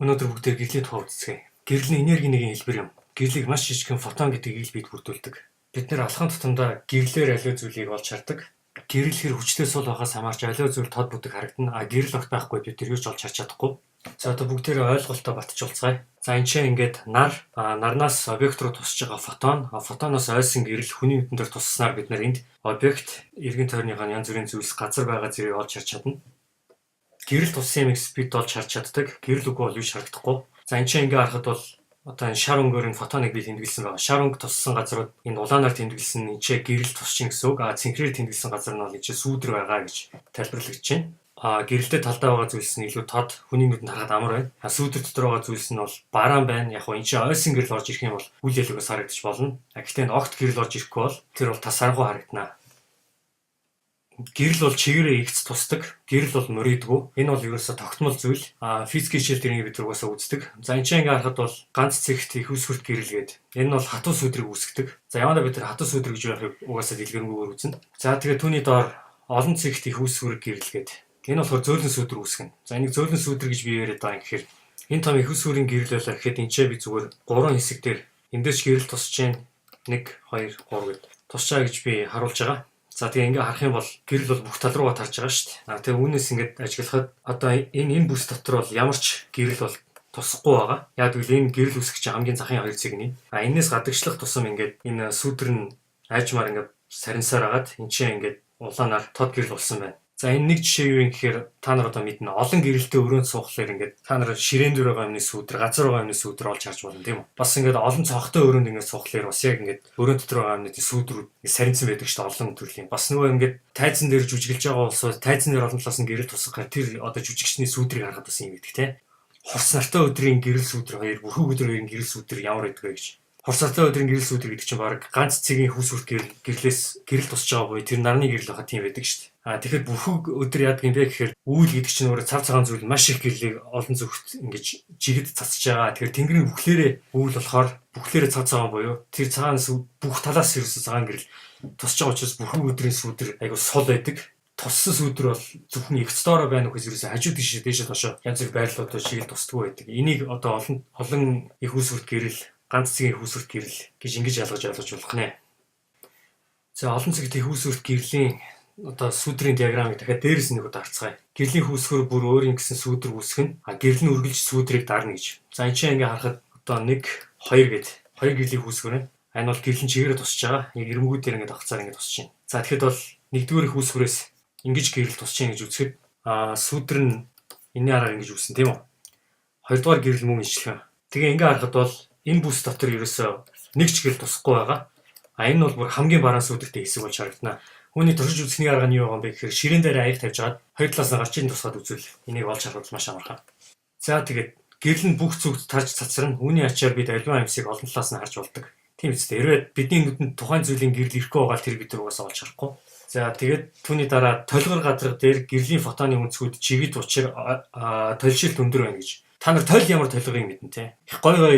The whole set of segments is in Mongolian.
Өнөөдөр бүгдээр гэрлийн тухай үздэцгээе. Гэрэл нь энергийн нэгэн хэлбэр юм. Гэрлийг маш жижигхэн фотон гэдэг ил бид бүрдүүлдэг. Бид нар алхам тутамдаа гэрлээр аливаа зүйлийг олж хардаг. Гэрэл хэр хүчтэй сул байхаас хамаарч аливаа зүйл тод бүдэг харагдана. А гэрэл огт байхгүй бид тэр юу ч олж харж чадахгүй. За, одоо бүгдээрээ ойлголтоо батжуулцгаая. За, энэ чинь ингээд нар, нарнаас объект руу тусч байгаа фотон, фотоноос ойсон гэрэл хүний нүдэн дээр тусснаар бид нар энд объект, эргэн тойрныхаа янз бүрийн зүйлс, газар байгаа зэрэг олж харж чадна. Гэрэл туссан юмыг бид олж харж чаддаг. Гэрэл үгүй бол юу ч харагдахгүй. За, энэ чинь ингээ харахад бол одоо энэ шар өнгөөр энэ фотоныг би тэмдэглэсэн байгаа. Шар өнгө туссан газрууд энэ улаанаар тэмдэглэсэн нь энэ гэрэл тусч байна гэсэн үг. А цэнхрээр тэмдэглэсэн газар нь бол энэ сүүдэр байгаа гэж тайлбарлагдаж байна. А гэрэлтэй талдаа байгаа зүйлс нь илүү тод, хүний нүдэнд харахад амар байна. А сүүдэр дотор байгаа зүйлс нь бол бараан байна. Яг нь энэ чинь ойсон гэрэл орж ирэх юм бол үл ялгаас харагдаж болно. А гэхдээ энэ огт гэрэл орж ирэхгүй бол тэр бол тас сарангуй харагдана. Гэрэл бол чигээрээ эгц тусдаг. Гэрэл бол мурийдгүй. Энэ бол ерөөсөө тогтмол зүйл. А физикийн хичээл дээр бид угаасаа үздэг. За, энэ чинь ингээ харахад бол ганц цэгт их үүсвэрт гэрэл гээд. Энэ нь бол хатуу сүүдрийг үүсгэдэг. За, явандаа бид нар хатуу сүүдэр гэж яахыг угаасаа дэлгэрэнгүйгээр үзнэ. За, тэгээд түүний доор олон цэгт их үүсвэр гэрэл гээд. Энэ болохоор зөөлөн сүүдэр үүсгэнэ. За, энийг зөөлөн сүүдэр гэж би яриад байгаа юм гэхээр энэ том их үүсвэрийн гэрэл байлаа гэхэд энэ ч би зүгээр гурван хэсэг дээр эндээс гэрэл тусч байна. 1 2 3 гэд тусчаа гэж би харуулж байгаа. За, тэгээ ингээ харах юм бол гэрэл бол бүх тал руугаа тарж байгаа шүү дээ. А тэгээ үүнээс ингээд ажиглахад одоо энэ бүс дотор бол ямар ч гэрэл бол тусахгүй байгаа. Яг гэвэл энэ гэрэл үүсгэх чинь хамгийн захын хоёр цэг нь. А энээс гадагшлах тусам ингээд энэ сүүдэр нь аажмаар ингээд сарнисаар агаад энэ чинь ингээд улаанаар тод гэрэл болсон байна. За, энэ нэг жишээ юу юм гэхээр та нар одоо мэднэ, олон гэрэлтэй өрөөнд суухлаар ингээд та нар ширээн дээр байгаа юмны сүүдэр, газар байгаа юмны сүүдэр олж харж болно, тийм үү? Бас ингээд олон цонхтой өрөөнд ингээд суухлаар бас яг ингээд өрөөнд дотор байгаа юмны сүүдрүүд сарницсан байдаг шүү дээ, олон төрлийн. Бас нөгөө ингээд тайзан дээр жүжиглэж байгаа улсууд тайзан дээр олон талаас нь гэрэл тусгахаар тэр одоо жүжигчний сүүдрийг харахад бас юм байдаг, тийм. Хурц нартай өдрийн гэрэл сүүдэр хоёр, бүрхэг өдрийн гэрэл сүүдэр ямар байдаг вэ гэж. Хурц нартай өдрийн гэрэл сүүдэр гэдэг чинь баг ганц цэгийн их үүсвэрт гэрлээс гэрэл тусч байгаа буюу тэр нарны гэрэл байхад тийм байдаг шүү дээ. А тэгэхээр бүрхэг өдөр яадаг юм бэ гэхээр үүл гэдэг чинь өөрөө цав цагаан зүйл маш их гэрлийг олон зүгт ингэж жигд цацж байгаа. Тэгэхээр тэнгэрийн бүхлээрээ үүл болохоор бүхлээрээ цав цагаан буюу тэр цагаанаас бүх талаас ерөөсөө цагаан гэрэл тусч байгаа учраас бүрхэг өдрийн сүүдэр айгу сул байдаг. Туссан сүүдэр бол зөвхөн эгц доороо байна үхээс ерөөсөө хажуу тийшээ, дээшээ доошоо янз бүр байрлалуудаар чиглэл тусдаггүй байдаг. Энийг одоо олон олон их үүсвэрт гэрэл, ганц цэгийн их үүсвэрт гэрэл гэж ингэж ялгаж ойлгож болох нэ. За, олон цэгт их үүсвэрт гэрлийн одоо сүүдрийн диаграммыг дахиад дээрээс нэг удаа харцгаая. Гэрлийн үүсвэр бүр өөрийн гэсэн сүүдэр үүсгэн. А гэрэл нь үргэлж сүүдрийг дарна гэж. За, энэ чинь ингээ харахад одоо 1 2 гэд хоёр гэрлийн үүсвэр байна. Энэ бол гэрэл нь чигээрээ тусч байгаа. Яг ирмэгүүд дээр ингээ давхцаар ингээ тусч байна. За, тэгэхэд бол нэгдүгээр их үүсвэрээс ингэж гэрэл тусч байна гэж үзэхэд сүүдэр нь энэний араар ингэж үүсэн, тийм үү? Хоёрдугаар гэрэл мөн ижилхэн. Тэгээ ингээ харахад бол энэ бүс дотор ерөөсөө нэг ч гэрэл тусахгүй байгаа. А энэ бол бүр хамгийн бараан сүүдэртэй хэсэг болж харагдана. Үүний туршиж үзэхний арга нь юу байгаа юм бэ гэхээр ширээн дээр аяг тавьж хагаад хоёр талаас нь гарч ийн тусгаад үзвэл энийг олж харахад маш амархан. За, тэгээд гэрэл нь бүх зүгт тарж цацрна. Үүний ачаар бид аливаа юмсыг олон талаас нь харж болдог. Тийм үстэй. Хэрвээ бидний нүдэнд тухайн зүйлийн гэрэл ирэхгүй байгаа л тэр бид нар угаасаа олж харахгүй. За, тэгээд түүний дараа толгор гадраг дээр гэрлийн фотоны өнцгүүд чигэд учир толшилт өндөр байна гэж. Та нар толь ямар толгорыг мэднэ, те. Их гой гой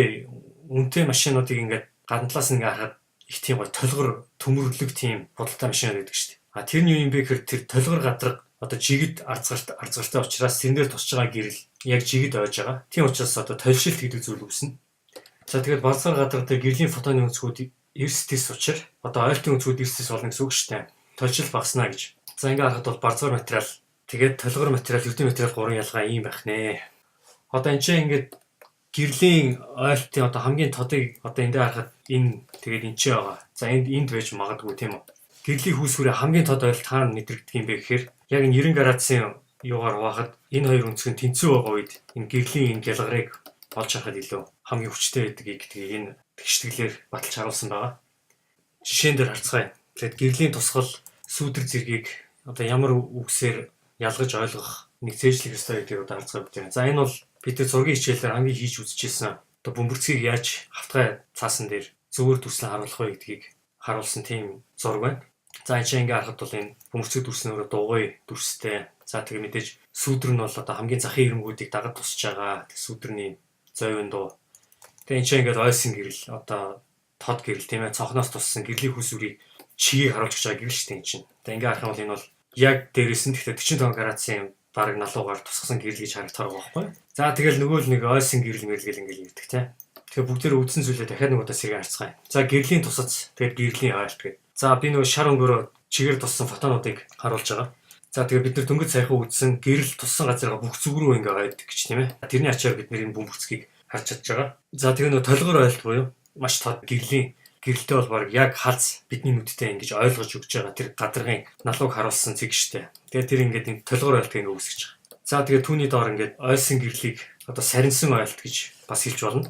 үнэтэй машинуудыг ингээд гадна талаас нь ингээд харахад их тийм гой толгор төмөрлөг тийм худалдаа машинууд байдаг шүү дээ. А тэр нь юу юм бэ гэхээр тэр толгор гадраг одоо жигд арзгартай учраас тэрэн дээр тусч байгаа гэрэл яг жигд ойж байгаа. Тийм учраас одоо толшилт гэдэг зүйл үүснэ. За, тэгээд барзгаар гадраг дээр гэрлийн фотоны өнцгүүд эрс тэс учир одоо ойлтын өнцгүүд эрс тэс болно гэсэн үг шүү дээ. Толшилт багасна гэж. За, ингээ харахад бол барзгаар материал, тэгээд толгор материал, ертөнцийн материал гурван ялгаа ийм байх нэ. Одоо энэ чинь ингээд гэрлийн ойлтын одоо хамгийн тодыг одоо энд харахад энэ, тэгээд энэ ч байгаа. За, энд байж магадгүй, тийм үү? Гэрлийн үүсвэрээ хамгийн тод ойлт хаана мэдрэгдэх юм бэ гэхээр яг энэ 90 градусын юугаар хуваахад энэ хоёр өнцөг нь тэнцүү байгаа үед энэ гэрлийн энэ гялгарыг олж харахад илүү хамгийн хүчтэй байдгийг гэдгийг энэ тэгшитгэлээр баталж харуулсан байгаа. Жишээн дээр харцгаая. Тэгээд гэрлийн тусгал сүүдэр зэргийг одоо ямар үгсээр ялгаж ойлгох нэг цээжлэх ёстой гэдгийг одоо харцгаая бүгд. За, энэ бол бид нар зургийн хичээлээр хамгийн хийж үзчихсэн одоо бөмбөрцгийг яаж хавтгай цаасан дээр зөвөр дүрслэн харуулах вэ гэдгийг харуулсан тийм зураг байна. За, энэ чинь ингээ харахад бол энэ бөмбөрцөг дүрс нь өөрөө дугуй дүрстэй. За, тэгээ мэдээж сүүдэр нь бол одоо хамгийн захын ирмэгүүдийг дагаж тусч байгаа. Тэг сүүдэрний зовин дуу. Тэгээ энэ чинь ингээд ойсон гэрэл, одоо тод гэрэл, тийм ээ, цонхноос туссан гэрлийн хүсвэрийг чигийг харуулж байгаа гэрэл шүү дээ энэ чинь. Тэгээ ингээ харах юм бол энэ бол яг дээрээс нь гэхдээ 45 градусын Бараг налуугаар тусгасан гэрэл гэж харагдах байгаа байхгүй. За тэгэл нөгөө л нэг ойсон гэрэл мэрэл ингээл ирдэг те. Тэгэхээр бүгдээр үндсэн зүйлээ дахиад нэг удаа сэргээн харцгаая. За гэрлийн тусац, тэгээд гэрлийн ойлт гэдэг. За би нөгөө шар өнгөөрөө чигээр туссан фотонуудыг харуулж байгаа. За тэгээд бид нар дөнгөж саяхан үзсэн гэрэл туссан газараа бүх зүг рүү ингээ ойддог гэж, тийм ээ. Тэрний ачаар бид нар энэ бөмбөрцгийг харж чадж байгаа. За тэгээ нөгөө толгор ойлт буюу маш тод гэрлийн гэрэлтэй бол баг яг халз бидний нүдтэй ингэж ойлгож өгч байгаа тэр гадаргын налууг харуулсан цэг штэ. Тэгээд тэр ингээд энэ толгор ойлтыг ингээ үүсгэж байгаа. За тэгээд түүний доор ингээд ойсон гэрлийг одоо сарнсан ойлт гэж бас хэлж болно.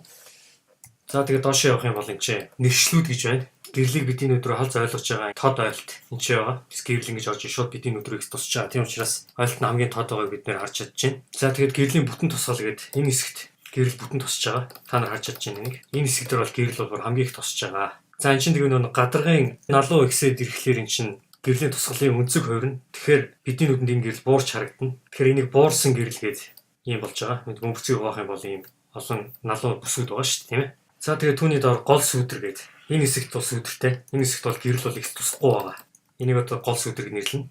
За тэгээд доошоо явах юм бол энэ ч нэршлүүд гэж байна. Гэрлийг бидний нүд рүү халз ойлгож байгаа тод ойлт энэ ч байгаа. Гэрэл ингэж орж шууд бидний нүд рүү их тусч байгаа. Тийм учраас ойлт нь хамгийн тод байгааг бид нэр харж чадж байна. За тэгээд гэрлийн бүтэн тусгал гэдэг энэ хэсэгт гэрэл бүтэн тусч байгаа. Та нар харж чадж байна энийг. Энэ хэсэг дээр бол гэрэл бол хамгийн их тусч байгаа. За энэ чинь тэгээ нөө гадаргын налуу ихсээд ирэхлээр энэ чинь гэрлийн тусгалын өнцөг хувирна. Тэгэхээр бидний нүдэнд энэ гэрэл буурч харагдана. Тэгэхээр энийг буурсан гэрэл гээд ийм болж байгаа. Бөмбөрцгийг хуваах юм бол ийм олон налуу бүсүүд байгаа шүү дээ, тийм ээ. За тэгээ түүний доор гол сүүдэр гээд энэ хэсэгт бол сүүдэртэй. Энэ хэсэгт бол гэрэл бол их тусахгүй байгаа. Энийг одоо гол сүүдэр гэж нэрлэнэ.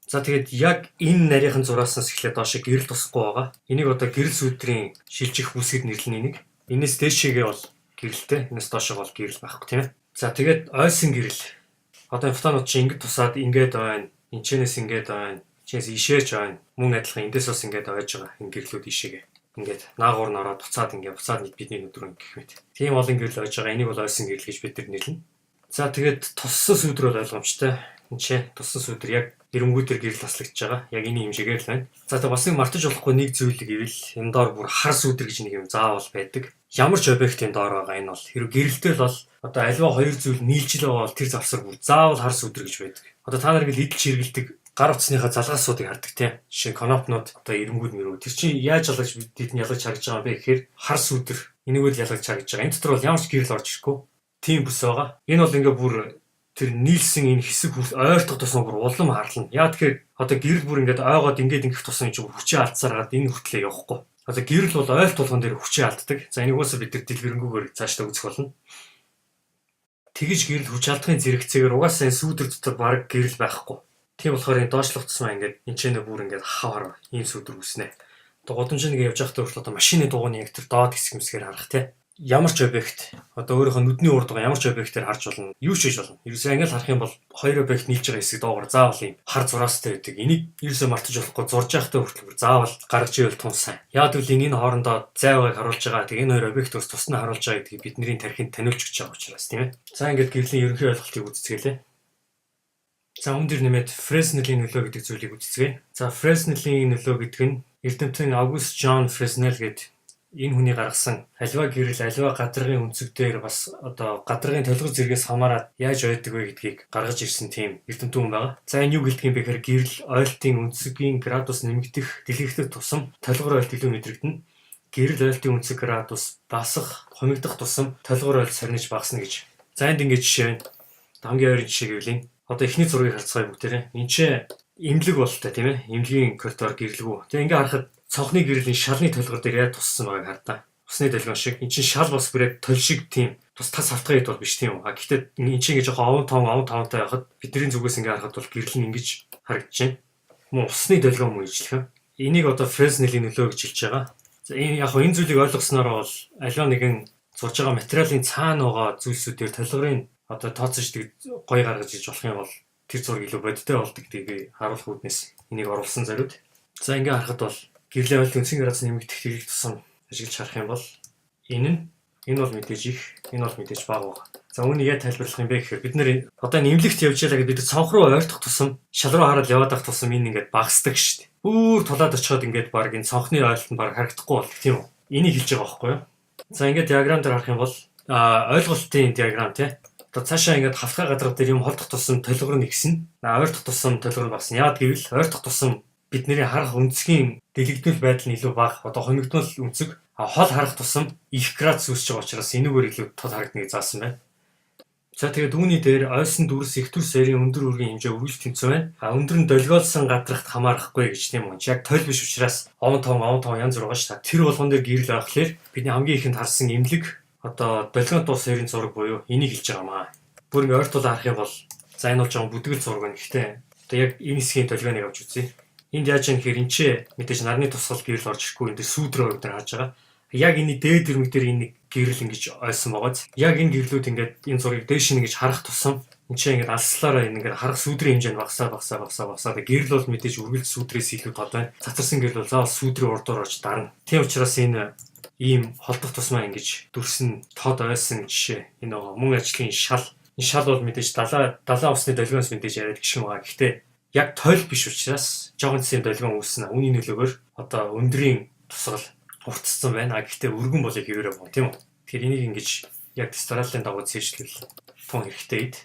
За тэгээд яг энэ нарийнхан зураасаас эхлээд доош гэрэл тусахгүй байгаа. Энийг одоо гэрэл сүүдрийн шилжих бүсгэд нэрлэнэ энийг. Энэс дээшээгээ бол гэрэлтэй, энэс доошоо бол гэрэл байхгүй, тийм ээ. За тэгээд ойсон гэрэл. Одоо фотонууд чинь ингэж тусаад ингээд байна. Энчэнээс ингээд байна. Чинээс ишээж байна. Мөн адилхан эндээс бас ингээд ойж байгаа. Энэ гэрлүүд ишээгээ. Ингээд наагур нь ороод буцаад ингээд буцаад бидний нүд рүү гэх мэт. Тийм олон гэрэл ойж байгаа. Энийг бол ойсон гэрэл гэж бид нар нэрлэнэ. За тэгээд туссан сүүдэр бол ойлгомжтой. Энд чи туссан сүүдэр яг эрэмгүүдээр гэрэл таслагдж байгаа. Яг энэ хэмжээгээр л байна. За тэгээд бас нэг мартаж болохгүй нэг зүйл гэвэл энэ доор бүр хар сүүдэр гэж нэг юм заавал байдаг. Ямар ч объектын доор байгаа энэ бол хэрэг гэрэлтэй л бол одоо альва хоёр зүйл нийлжил байгаа бол тэр завсар бүр заавал хар сүүдэр гэж байдаг. Одоо та нар ингээл идэлж хэрэгэлдэг гар утасныхаа залгаасуудыг хардаг те. Жишээ кнопнууд одоо эрэмгүүд мөрөө. Тэр чинь яаж ялгаж тэдний ялгаж харагдж байгаа юм бэ гэхээр хар сүүдэр энийг л ялгаж харагдж байгаа. Энэ дотор бол ямар ч гэрэл орж ирэхгүй. Тийм бүс байгаа. Энэ бол ингээ бүр тэр нийлсэн энэ хэсэг ойртох тусам бүр улам харлана. Яа тэгэхээр одоо гэрэл бүр ингээд ойгоод ингээд ингэх тусам чинь хүчээ алдсаар гад энэ хүртлээ явахгүй. Одоо гэрэл бол ойл тулган дээр хүчээ алддаг. За энийг уусаа бид нар дэлгэрэнгүйгээр цаашдаа үзэх болно. Тэгж гэрэл хүч алдахын зэрэгцээгээр угаасаа энэ сүүдэр дотор баг гэрэл байхгүй. Тийм болохоор энэ доошлох тусмаа ингээд энэ ч нэ бүр ингээд хавар ийм сүүдэр үүснэ. Одоо гудамжинд нэг явж байхдаа хүртэл одоо машины дугуйны яг тэр доод хэсэг мэсгээр харах те. Ямар ч объект одоо өөрийнхөө нүдний урд байгаа ямар ч объектээр харж болно. Юу ч хийж болно. Ерөөсөө ангил харах юм бол хоёр объект нийлж байгаа хэсэг доогоор заавал ийм хар зураастай байдаг. Энийг ерөөсөө мартаж болохгүй, зурж байхдаа хүртэл заавал гаргаж ивэл тун сайн. Яг гэвэл энэ хоорондоо зай байгааг харуулж байгаа. Тэгээ энэ хоёр объект бас тусна харуулж байгаа гэдгийг бидний тархинд таниулж өгч байгаа учраас, тийм ээ. За ингээд гэрлийн ерөнхий ойлголтыг үздэгэлээ. За үүн дээр нэмээд Фреснелийн нөлөө гэдэг зүйлийг үздэгэ. За Фреснелийн нөлөө гэдэг нь эрдэмтэн Август Жон Фреснел гэдэг энэ хүний гаргасан альва гэрэл альва гадаргын өнцөг дээр бас одоо гадаргын толгор зэргээс хамаарат яаж ойдог вэ гэдгийг гаргаж ирсэн тийм эрдэмтэн хүн байгаа. За энэ юу гэлдэг юм бэ гэхээр гэрэл ойлтын өнцөгийн градус нэмэгдэх дэлгэгдэх тусам толгор ойлт илүү мэдрэгдэнэ. Гэрэл ойлтын өнцөг градус басах, хумигдах тусам толгор ойлт сарниж багасна гэж. За энд ингэж жишээ байна. Хамгийн ойрын жишээ гэвэл энэ. Одоо эхний зургийг харцгаая бүгдээрээ. Энд чинь эмнэлэг бололтой, тийм ээ. Эмнэлгийн коридор гэрлэгүү. Тэгээ ингээ харахад цонхны гэрлийн шалны толгор дээр яаж туссан байгааг хардаа. Усны долгион шиг. Энд чинь шал бас бүр яг тол шиг тийм тус тас хавтгай хэд бол биш, тийм үү. А гэхдээ энэ чинь ингээ жоохон овон тоон овон тоонтой байхад бидний зүгээс ингээ харахад бол гэрэл нь ингэж харагдаж байна. Мөн усны долгион мөн ижлэхэн. Энийг одоо Фреснелийн нөлөө гэж хэлж байгаа. За энэ яг энэ зүйлийг ойлгосноор бол аливаа нэгэн зурж байгаа материалын цаана байгаа зүйлсүүдээр толгорын одоо тооцож гоё гаргаж иж болох юм бол тэр зураг илүү бодиттой болдог гэдгийг би харуулах үүднээс энийг оруулсан зориуд. За ингээ харахад бол гэрлийн ойлт үндсэн градус нэмэгдэх тэрэг тусам ажиглаж харах юм бол энэ нь энэ бол мэдээж их, энэ бол мэдээж бага байгаа. За үүнийг яаж тайлбарлах юм бэ гэхээр бид нэр одоо энэ эмнэлэгт явж байлаа гэдээ бид цонх руу ойртох тусам, шал руу хараад яваад байх тусам энэ ингээд багасдаг шүү дээ. Бүр тулаад очиход ингээд баг энэ цонхны ойлт нь баг харагдахгүй болдог, тийм үү? Энийг хэлж байгаа байхгүй юу? За ингээд диаграм дээр харах юм бол ойлголтын диаграм тий. Одоо цаашаа ингээд хавтгай гадрал дээр юм холдох тусам толгор нь ихсэн. Ойртох тусам толгор нь багасна. Яагаад гэвэл ойртох тусам бидний харах өнцгийн дэлгэгдмэл байдал нь илүү бага. Одоо хумигдмал өнцөг хол харах тусам их градус үүсэж байгаа учраас энүүгээр илүү тод харагдана гэж заасан байна. За тэгээд үүний дээр ойсон дүрс их дүрс хоёрын өндөр үргийн хэмжээ үргэлж тэнцвэн байна. А өндөр нь долгиолсон гадрахт хамаарахгүй гэж, тийм үү. Яг толь биш учраас овон тоон овон тоон янз бүр байгаа шүү дээ. Тэр болгон дээр гэрэл байхлаар бидний хамгийн ихэнд харсан эмнэлэг одоо долгион тус хоёрын зураг буюу энийг хэлж байгаа маа. Бүр ингээ ойртуулаад харах юм бол за энэ бол жоохон бүдгэл зураг байна. Гэхдээ одоо яг энэ хэсгийн долгионыг авч үзье. Энд яаж юм гэхээр энэ ч мэдээж нарны тусгал гэрэл орж ирэхгүй, энэ сүүдрээ бид нар харж байгаа. Яг энэ дээд ирмэг дээр энэ нэг гэрэл ингэж ойсон байгааз. Яг энэ гэрлүүд ингээд энэ зургийг дээш нь ингэж харах тусам энэ ч ингээд алслаараа энэ ингээд харах сүүдрийн хэмжээ нь багасаа багасаа багасаа багасаа. Гэрэл бол мэдээж үргэлж сүүдрээс илүү тод байна. Цацарсан гэрэл бол заавал сүүдрийн урдуур орж дарна. Тийм учраас энэ ийм холдох тусмаа ингэж дүрсэн тод ойсон жишээ. Энэ байгаа мөн ажлын шал. Энэ шал бол мэдээж далайн усны долгионос мэдээж яриад гişэн байгаа. Гэхдээ яг тойл биш учраас жоохон цэсийн долгион үүснэ. Үүний нөлөөгөөр одоо өндрийн тусгал уртцсан байна. А гэхдээ өргөн бол яг хэвээрээ байна, тийм үү? Тэгэхээр энийг ингэж яг дистралын дагуу цээжлэл тун хэрэгтэй эд.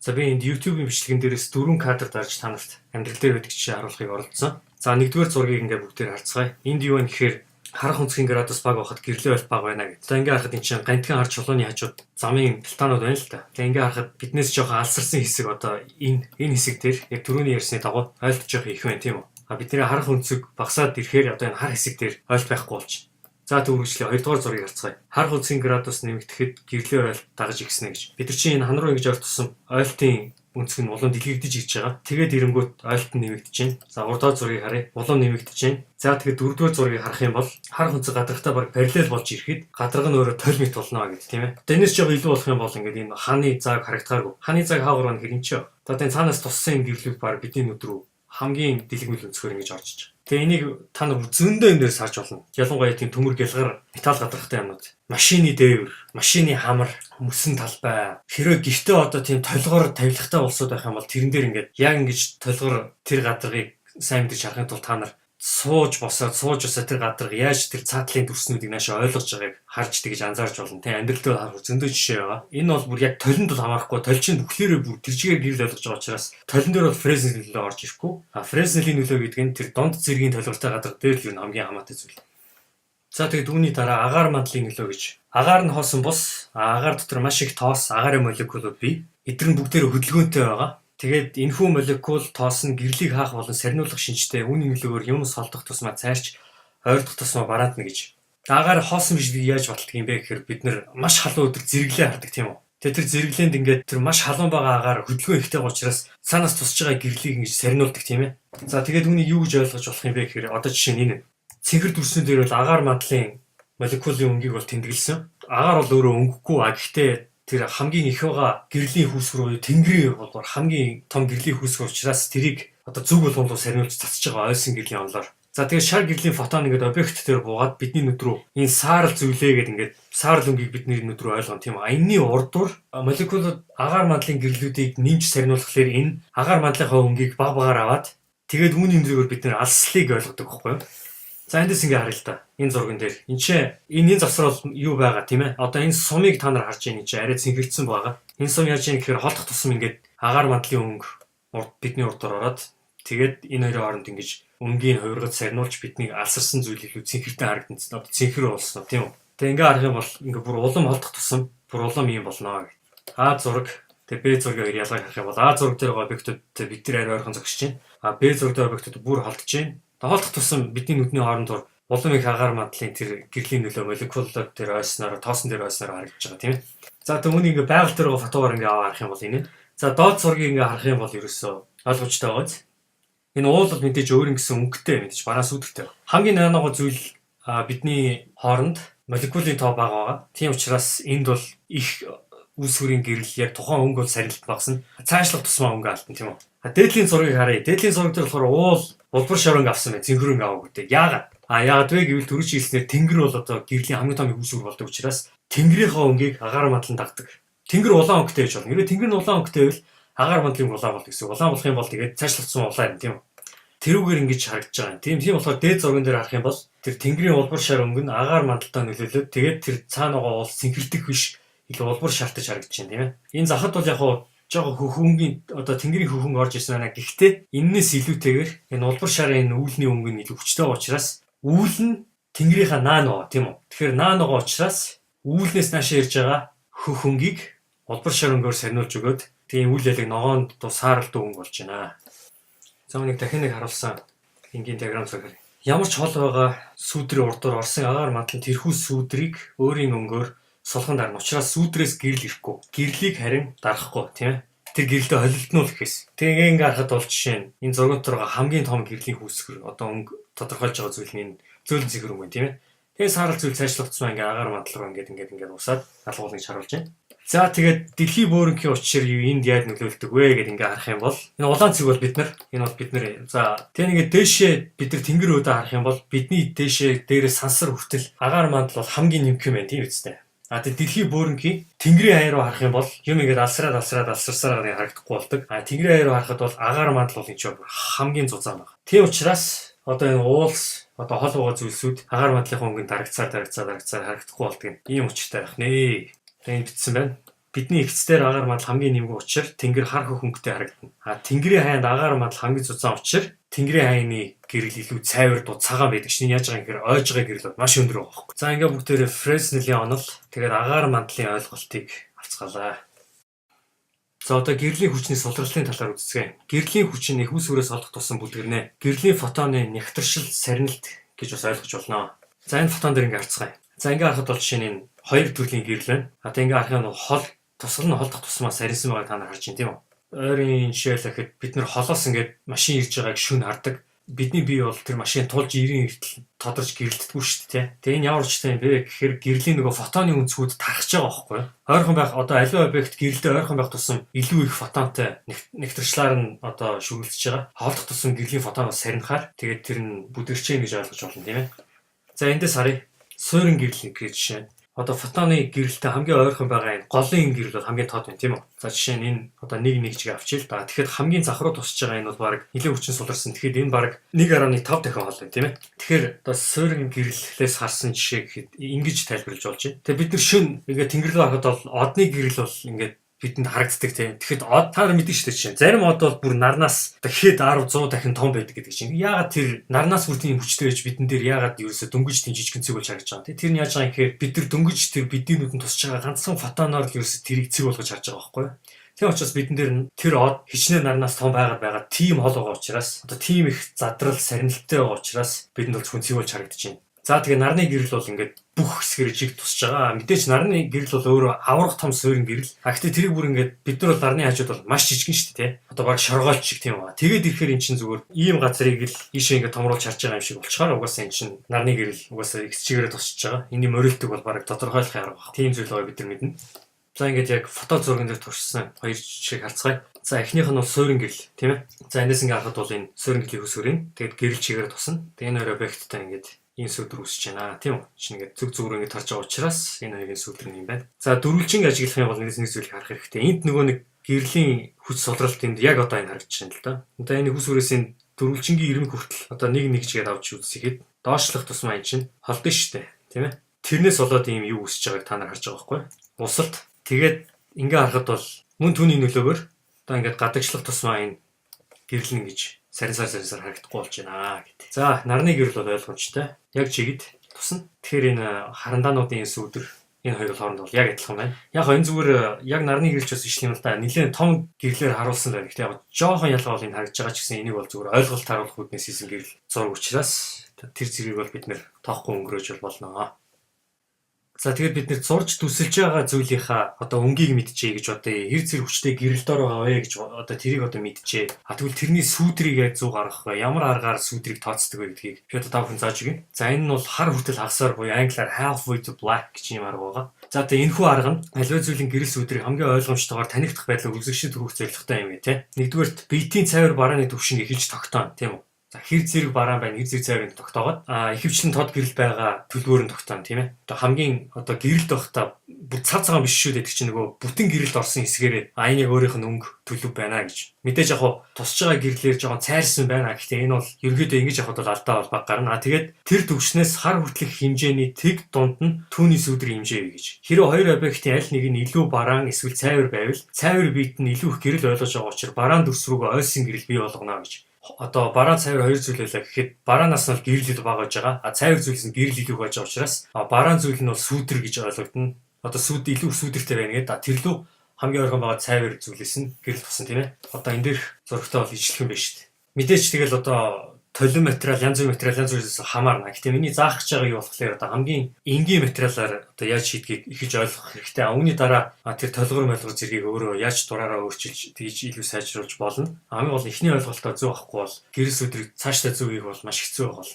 За, би энд YouTube-ийн бичлэгэн дээрээс 4 кадр дарж та нарт амьдрал дээр байдаг жишээ харуулахыг оролдсон. За, нэгдүгээр зургийг ингээ бүгдээр харцгаая. Энд юу вэ гэхээр харах өнцгийн градус бага байхад гэрлийн ойлт бага байна гэдэг. За, ингээ харахад энэ чинь гантхан хар чулууны хажууд замын талтаанууд байна л та. Тэгээ ингээ харахад биднээс жоохон алсарсан хэсэг, одоо энэ хэсэг дээр яг түрүүний ярьсны дагуу ойлт жоохон их байна, тийм үү? А бидний харах өнцөг багасаад ирэхээр одоо энэ хар хэсэг дээр ойлт байхгүй болчихно. За, тэгвэл хоёрдугаар зургийг харцгаая. Харах өнцгийн градус нэмэгдэхэд гэрлийн ойлт дагаж ихснэ гэж. Бид нар чинь энэ хан руу ингэж ойлтсон ойлтын өнцөг нь улам дэлгэгдэж ирж байгаа. Тэгээд ирэнгүүт ойлт нь нэмэгдэж байна. За, гуравдугаар зургийг харъя. Улам нэмэгдэж байна. За, тэгээд дөрөвдүгээр зургийг харах юм бол харах өнцөг гадрахтаа баг параллел болж ирэхэд гадарга нь өөрөө толь мэт болно гэдэг, тийм ээ. Энэс жоо илүү болох юм бол ингээд энэ ханы зааг харагдахааргүй. Ханы зааг хаагур байна гэхээр энэ ч. Одоо энэ цаанаас туссан юм гэрлүүд баг бидний нүд рүү хамгийн дэлгэмэл өнцгөр ингэж орж иж байгаа. Тэгээ энийг та нар зөндөө юм дээрс харж болно. Ялангуяа тийм төмөр гялгар металл гадрахтай юмнууд. Машины дээвэр, машины хамар, мөсөн талбай. Хэрвээ гэртээ одоо тийм толгоор тавилгатай улсууд байх юм бол тэрэн дээр ингээд яг ингэж толгоор тэр гадаргыг сайн мэдэж харахын тулд та нар сууж босоод, сууж босоод тэр гадарга яаж тэр цаатлын дүрснүүдийг наашаа ойлгож байгааг харж тэгж анзаарч болно. Тэ, амьдрал дээр харах зөндөө жишээ байгаа. Энэ бол бүр яг толинд бол хамаарахгүй. Толь чинь бүхлээрээ бүр тэр чигээр гэрэл ойлгож байгаа учраас толин дээр бол Фреснелийн нөлөө орж ирэхгүй. А Фреснелийн нөлөө гэдэг нь тэр дунд зэргийн толгортой гадарга дээр л юу хамгийн хамаатай зүйл. За, тэгээд үүний дараа агаар мандлын нөлөө гэж. Агаар нь хоосон бус, агаар дотор маш их тоос, агаарын молекулууд бий. Эдгээр нь бүгдээр хөдөлгөөнтэй байгаа. Тэгээд энэхүү молекул тоос нь гэрлийг хаах болон сарниулах шинжтэй, үүний нөлөөгөөр юм солдох тусмаа цайрч, ойрдох тусмаа бараадна гэж. Агаар хоосон биш гэдгийг яаж баталдаг юм бэ гэхээр бид нар маш халуун өдөр зэрэглээ хардаг, тийм үү? Тэгээд тэр зэрэглээнд ингээд тэр маш халуун байгаа агаар хөдөлгөөн ихтэй байгаа учраас цаанаас тусч байгаа гэрлийг ингэж сарниулдаг, тийм ээ. За, тэгээд үүнийг юу гэж ойлгож болох юм бэ гэхээр одоо жишээ нь энэ цэнхэр дүрснүүд дээр бол агаар мандлын молекулын өнгийг бол тэмдэглэсэн. Агаар бол өөрөө өнгөгүй, а гэхдээ тэр хамгийн их байгаа гэрлийн хүүсгэр буюу тэнгэрийн болоор хамгийн том гэрлийн хүүсгэр учраас тэрийг одоо зүг болгон руу сарниулж цацж байгаа ойсон гэрлийн онолоор. За, тэгээд шар гэрлийн фотон ингээд объект дээр буугаад бидний нүд рүү энэ саарал зүйлээ гэдэг ингээд саарал өнгийг бидний нүд рүү ойлгоно, тийм үү. Энэний урдуур молекулууд агаар мандлын гэрлүүдийг нэмж сарниулахлаар энэ агаар мандлынхаа өнгийг баг багаар аваад тэгээд үүний нөлөөгөөр бид нэр алслыг ойлгодог байхгүй юу? За, эндээс ингээ харъя л да. Энэ зурган дээр. Энд чинь энэ завсар бол юу байгаа, тийм ээ? Одоо энэ сумыг та нар харж байна, энэ чинь арай цэнхэрдсэн байгаа. Энэ сум яаж юм гэхээр холдох тусам ингээд агаар мандлын өнгө урд бидний урдаар ороод тэгээд энэ хоёрын хооронд ингэж өнгийг хувиргаж сарниулж биднийг алсарсан зүйл илүү цэнхэртэй харагдана. Одоо цэнхэр болсон, тийм үү? Тэгээ ингээ харах юм бол ингээ бүр улам холдох тусам бүр улам юм болно гэх. А зураг, тэгээ Б зургийн хоёр ялгааг харах юм бол А зураг дээр байгаа объектууд бид нар арай ойрхон зогсож байна. А Б зураг дээр объектууд бүр холдож байна. Холдох тусам бидний нүдний хооронд улам их агаар мандлын тэр гэрлийн нөлөө молекулууд дээр ойсноор, тоосон дээр ойсноор харагдаж байгаа, тийм ээ. За, тэг үүнийг ингээ байгаль дээр байгаа фотогоор ингээ аваа харах юм бол энэ. За, доод зургийг ингээ харах юм бол ерөөсөө ойлгомжтой байгааз. Энэ уул бол мэдээж өөр ингэсэн өнгөтэй, мэдээж бараан сүүдэртэй. Хамгийн наанага зүйл бидний хооронд молекулын тоо бага байгаа. Тийм учраас энд бол их үүсвэрийн гэрэл яг тухайн өнгө бол сарнилт багасна. Цаашлах тусмаа өнгө алдана, тийм үү. Дээдлийн зургийг харъя. Дээдлийн зураг дээр болохоор уул улбар шор өнгө авсан байна. Цэнхэр өнгө аваагүй дээ. Яагаад? А яагаад вэ гэвэл түрүү хэлснээр тэнгэр бол одоо гэрлийн хамгийн том үүсвэр болдог учраас тэнгэрийнхээ өнгийг агаар мандлан дагдаг. Тэнгэр улаан өнгөтэй гэж болно. Хэрвээ тэнгэр нь улаан өнгөтэй байвал агаар мандлын улаан болдог гэсэн. Улаан болох юм бол тэгээд цаашлах тусмаа улаан юм, тийм үү. Тэрүүгээр ингэж харагдаж байгаа юм. Тийм болохоор дээд зурган дээр харах юм бол тэр тэнгэрийн улбар шар өнгө нь агаар мандалтай нөлөөлөөд тэгээд тэр цаана байгаа уул цэнхэрдэх биш, илүү улбар шартаж харагдаж байна, тийм ээ. Энэ захад бол яг хуу жоохон хөхөнгийн одоо тэнгэрийн хөхөн орж ирсэн байна. Гэхдээ эннээс илүүтэйгээр энэ улбар шарын энэ үүлний өнгө нь илүү хүчтэй байгаа учраас үүл нь тэнгэрийнхаа наан байгаа, тийм үү. Тэгэхээр наан байгаа учраас үүлнээс наашаа ирж байгаа хөхөнгийг улбар шар өнгөөр сарниулж өгөөд тийм үйл ялыг ногоон сааралд өнгө болж байна. За, нэг дахин нэг харуулсан энгийн диаграм зураг. Ямар ч хол байгаа сүүдрийн урдуур орсон агаар мандлан тэрхүү сүүдрийг өөрийн өнгөөр сулхан дарна. Учираас сүүдрээс гэрэл ирэхгүй. Гэрлийг харин дарахгүй, тийм ээ. Тэр гэрэлдээ холилдно уу гэхээс. Тэгээ ингээ харахад бол жишээ нь энэ зурган дотор байгаа хамгийн том гэрлийн үүсгэр, одоо өнгө тодорхойлж байгаа зүйл нь энэ зөөлөн цэнхэр өнгө, тийм ээ. Тэгээ саарал зүйл цаашлах тусмаа ингээ агаар мандал руу ингээд ингээд ингээд усаад алгуулна гэж харуулж байна. За, тэгээд дэлхийн бөөрөнхийн учир энд яаж нөлөөлдөг вэ гэдээ ингээ харах юм бол энэ улаан цэг бол бид нар, энэ бол бид нар. За, тэгээ ингээд дээшээ бид нар тэнгэр өөдөө харах юм бол бидний дээшээ дээрээ сансар хүртэл агаар мандал бол хамгийн нэмэх юм байна, тийм үстэй. А тэгээ дэлхийн бөөрөнхийн тэнгэрийн хай руу харах юм бол юм ингээд алсраад алсраад алсарсаар харагдахгүй болдог. А тэнгэрийн хай руу харахад бол агаар мандал бол энэ ч хамгийн зузаан байна. Тийм учраас одоо энэ уулс, одоо хол байгаа зүйлсүүд агаар мандлынхаа өнгөнд дарагцаар дарагцаар дарагцаар харагдахгүй болдог юм. Ийм учиртай байх нэ. Тэгээ бичсэн байна. Бидний эгц дээр агаар мандал хамгийн нэмгэн учир тэнгэр хар хөх өнгөтэй харагдана. А тэнгэрийн хаяанд агаар мандал хамгийн зузаан учир тэнгэрийн хаяны гэрэл илүү цайвар дуу цагаан байдаг чинь яаж байгаа юм гэхээр ойж байгаа гэрэл бол маш өндөр байгаа байхгүй. За, ингээ бүгдээрээ Френелийн онол, тэгээд агаар мандлын ойлголтыг авцгаалаа. За, одоо гэрлийн хүчний сулралтын талаар үзцгээе. Гэрлийн хүч нь эх үүсвэрээс олох тусам бүлгэрнэ. Гэрлийн фотоны нягтаршил, сарнилт гэж бас ойлгож болно. За, энэ фотон дээр ингээ харцгаая. За, ингээ харахад бол жишээ нь энэ хоёр төрлийн гэрэл байна. А тэг ингээ харах юм бол хол тусгал нь холдох тусмаа сарнсан байгааг та нар харж байна, тийм үү? Ойрын жишээлэхэд бид нар холоос ингээд машин ирж байгааг шүн хардаг. Бидний бие бол тэр машин тулж ирэн эртэл тодорч гэрэлтдэггүй шүү дээ. Тэгээ энэ ямар учиртай юм бэ гэхээр гэрлийн нөгөө фотоны өнцгүүд тархаж байгаа байхгүй юу? Ойрхон байх, одоо аливаа объект гэрэлдээ ойрхон байх тусам илүү их фотонтой нягтаршлаар нь одоо шүргэлдэж байгаа. Холдох тусам гэрлийн фотоноос сарнихаар тэгээд тэр нь бүдгэрч гэж ойлгож болно, тийм ээ. За, эндээс харъя. Суурин гэрэл гэж жишээ, одоо фотоны гэрэлтэй хамгийн ойрхон байгаа энэ голын гэрэл бол хамгийн тод байна, тийм үү? За, жишээ нь энэ одоо 1 1 чиг авчил да. Тэгэхээр хамгийн зах руу тусч байгаа энэ бол баг нэлээд хүчин суларсан. Тэгэхээр энэ баг 1.5 дахин хол байна, тийм ээ. Тэгэхээр одоо суурин гэрлээс харсан жишээ гэхэд ингэж тайлбарлаж болж байна. Тэгээ бид нар шөнө ингээд тэнгэр рүү харахад бол одны гэрэл бол ингээд бидэнд харагддаг, тийм. Тэгэхэд од та нар мэдэн шүү дээ, жишээ. Зарим од бол бүр нарнаас одоо хэд 10 100 дахин том байдаг гэдэг чинь. Яагаад тэр нарнаас бүр тийм хүчтэй байж бидэн дээр яагаад ерөөсө дөнгөж тийм жижигхэн цэг болж харагдаж байгаа юм. Тэр нь яаж байгаа юм гэхээр бид нар дөнгөж тэр бидний нүдэнд тусч байгаа ганцхан фотоноор л ерөөсө тэрийг цэг болгож харж байгаа байхгүй юу? Тийм учраас бидэн дээр тэр од хичнээн нарнаас том байгаад байгаа тийм хол байгаа учраас, одоо тийм их задрал сарнилттай байгаа учраас бидэнд бол зөвхөн цэг болж харагдаж байна. За, тэгээ нарны гэрэл бол ингээд бүх хэсгээр жиг тусч байгаа. Мэдээж нарны гэрэл бол өөрөө аврах том суурин гэрэл. А гэхдээ тэрийг бүр ингээд бид нар бол нарны хажууд бол маш жижигэн шүү дээ, тий. Одоо баг шоргоолч шиг тийм байгаа. Тэгээд ирэхээр эн чинь зүгээр ийм газрыг л ийшээ ингээд томруулж харж байгаа юм шиг болчоор угаасаа эн чинь нарны гэрэл угаасаа их чигээрээ тусч байгаа. Энэний морилтог бол баг тодорхойлох арга баг. Тийм зүйл байгаа бид нар мэднэ. За, ингээд яг фото зурган дээр туршсан хоёр жишээг харцгаая. За, эхнийх нь бол суурин гэрэл, тийм ээ. За, эндээс ингээд харахад бол энэ суурин гэрлийн үүсвэрийн тэгээд гэрэл чигээр тусна. Тэгээд энэ хоёр объекттай ингээд ийм сүүдэр үүсэж байна, тийм үү? Чинь ингээд зүг зүгээр ингээд тарж байгаа учраас энэ хоёрын сүүдэр нь юм байна. За, дөрвөлжинг ажиглах юм бол нэгээс нэг зүйлийг харах хэрэгтэй. Энд нөгөө нэг гэрлийн хүч сулралт энд яг одоо энэ харагдаж байна л да. Одоо энэ үүсвэрээс энэ дөрвөлжингийн ирмэг хүртэл одоо нэг нэг чигээд авч үзэхэд доошлох тусмаа энэ чинь холдсон шүү дээ, тийм ээ. Тэрнээс болоод ийм юу үүсэж байгааг та нар харж байгаа байхгүй юу? Усалт. Тэгээд ингээ харахад бол мөн түүний нөлөөгөөр одоо ингээд гадагшлах тусмаа энэ гэрэл нь гэж сарнисаар сарнисаар харагдахгүй болж байна гэдэг. За, нарны гэрэл бол ойлгомжтой. Яг чигэд тусна. Тэгэхээр энэ харандаануудын сүүдэр энэ хоёр бол хоорондоо бол яг адилхан байна. Яг энэ зүгээр яг нарны гэрэлч бас биш юм л да. Нилээн том гэрлээр харуулсан байна. Гэхдээ яг жоохон ялгаа бол энэ харагдаж байгаа ч гэсэн энийг бол зүгээр ойлголт харуулах үүднээс хийсэн гэрэл зураг учраас тэр зэргийг бол бид нэр тоохгүй өнгөрөөж болно. За, тэгээд бид нэр зурж төсөлж байгаа зүйлийнхаа одоо өнгийг мэдчихье гэж одоо хэр зэрэг хүчтэй гэрэл дор байгаа вэ гэж одоо тэрийг одоо мэдчихье. А тэгвэл тэрний сүүдрийг яг зөв гаргах вэ? Ямар аргаар сүүдрийг тооцдог вэ гэдгийг би одоо та бүхэн зааж өгье. За, энэ нь бол хар хүртэл хагасаар буюу англиар halfway to black гэж юм арга байгаа. За, тэгээ энэхүү арга нь аливаа зүйлийн гэрэл сүүдрийг хамгийн ойлгомжтойгоор танигдах байдлаар үзэгчдэд хүргэх зорилготой юм гэ, тэ. Нэгдүгээрт биетийн цайвар барааны түвшинг эхэлж тогтооно, тийм үү? За, хэр зэрэг бараан байна, хэр зэрэг цайврыг тогтоогоод ихэвчлэн тод гэрэл байгаа төлбөр нь тогтооно, тийм ээ. Одоо хамгийн одоо гэрэлд байхдаа бүр цав цагаан биш шүү дээ гэдэг чинь нөгөө бүтэн гэрэлд орсон хэсгээрээ энэ яг өөрийнх нь өнгө төлөв байна гэж. Мэдээж яг хуу тусч байгаа гэрлээр жоохон цайрсан байна. Гэхдээ энэ бол ерөнхийдөө ингэж явахад бол алдаа бол баг гарна. А тэгээд тэр төвшнээс хар хүртэлх хэмжээний тэг дунд нь түүний сүүдрийн хэмжээ вэ гэж. Хэрэв хоёр объектын аль нэг нь илүү бараан эсвэл цайвар байвал цайвар биет нь илүү их гэрэл ойлгож байгаа учраас бараан дүрс рүүгээ ойсон гэрэл бий болгоно гэж. Одоо бараан, цайвар хоёр зүйл байлаа гэхэд бараанаас нь бол гэрэл илүү бага байж байгаа. А цайвар зүйлс нь гэрэл илүү байж байгаа учраас бараан зүйл нь бол сүүдэр гэж ойлгогдно. Одоо сүүд илүү сүүдэртэй байна гэдэг. Тэр лүү хамгийн ойрхон байгаа цайвар зүйлээс нь гэрэл тусан, тийм ээ. Одоо энэ дээрх зурагтай бол ижилхэн байна шүү дээ. Мэдээж тэгэл одоо Толин материал, янз бүрийн материал, янз бүрээс хамаарна. Гэхдээ миний заах гэж байгаа юу болохоор одоо хамгийн энгийн материалаар одоо яаж хийдгийг эхэлж ойлгох хэрэгтэй. Үүний дараа тэр толгор молгор зэргийг өөрөө яаж дураараа өөрчилж тэгж илүү сайжруулж болно. Хамгийн гол нь эхний ойлголтоо зөв авахгүй бол гэрэл сүдрийг цаашдаа зөв хийх бол маш хэцүү байгаа.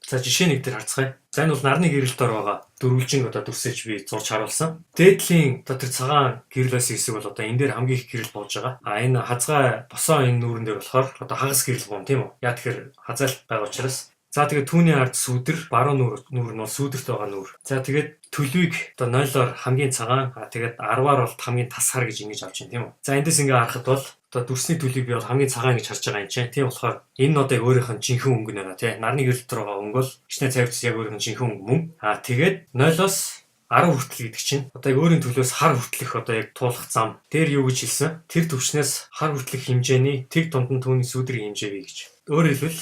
За, жишээ нэг дээр харцгаая. За, энэ бол нарны гэрэл дор байгаа дөрвөлжин одоо дүрсэж би зурж харуулсан. Дээдлийн одоо тэр цагаан гэрэл байсан хэсэг бол одоо энэ дээр хамгийн их гэрэл бууж байгаа. А энэ хазгай босоо энэ нүүрэн дээр болохоор одоо хагас гэрэл буун, тийм үү? Яа тэгэхээр хазаалт байгаа учраас. За, тэгээд түүний ард сүүдэр, баруун нүүр нь бол сүүдэрт байгаа нүүр. За, тэгээд төлөвийг одоо 0-оор хамгийн цагаан, а тэгээд 10-аар бол хамгийн тас хар гэж ингэж авч байна, тийм үү? За, эндээс ингээ харахад бол одоо дүрсний төлөвийг би бол хамгийн цагаан гэж харж байгаа юм чинь. Тийм болохоор энэ нь одоо яг өөрийнх нь жинхэнэ өнгө нэ, тий. Нарны гэрэл дотор байгаа өнгө бол кичнээн цайварч яг өөрийнх нь жинхэнэ өнгө мөн. А тэгээд 0-оос 10 хүртэл гэдэг чинь одоо яг өөрийн төлөөс хар хүртэлх одоо яг туулах зам. Тэр юу гэж хэлсэн? Тэр төвшнээс хар хүртэлх хэмжээний тэг дунд нь түүний сүүдрийн хэмжээ бий гэж. Өөрөөр хэлбэл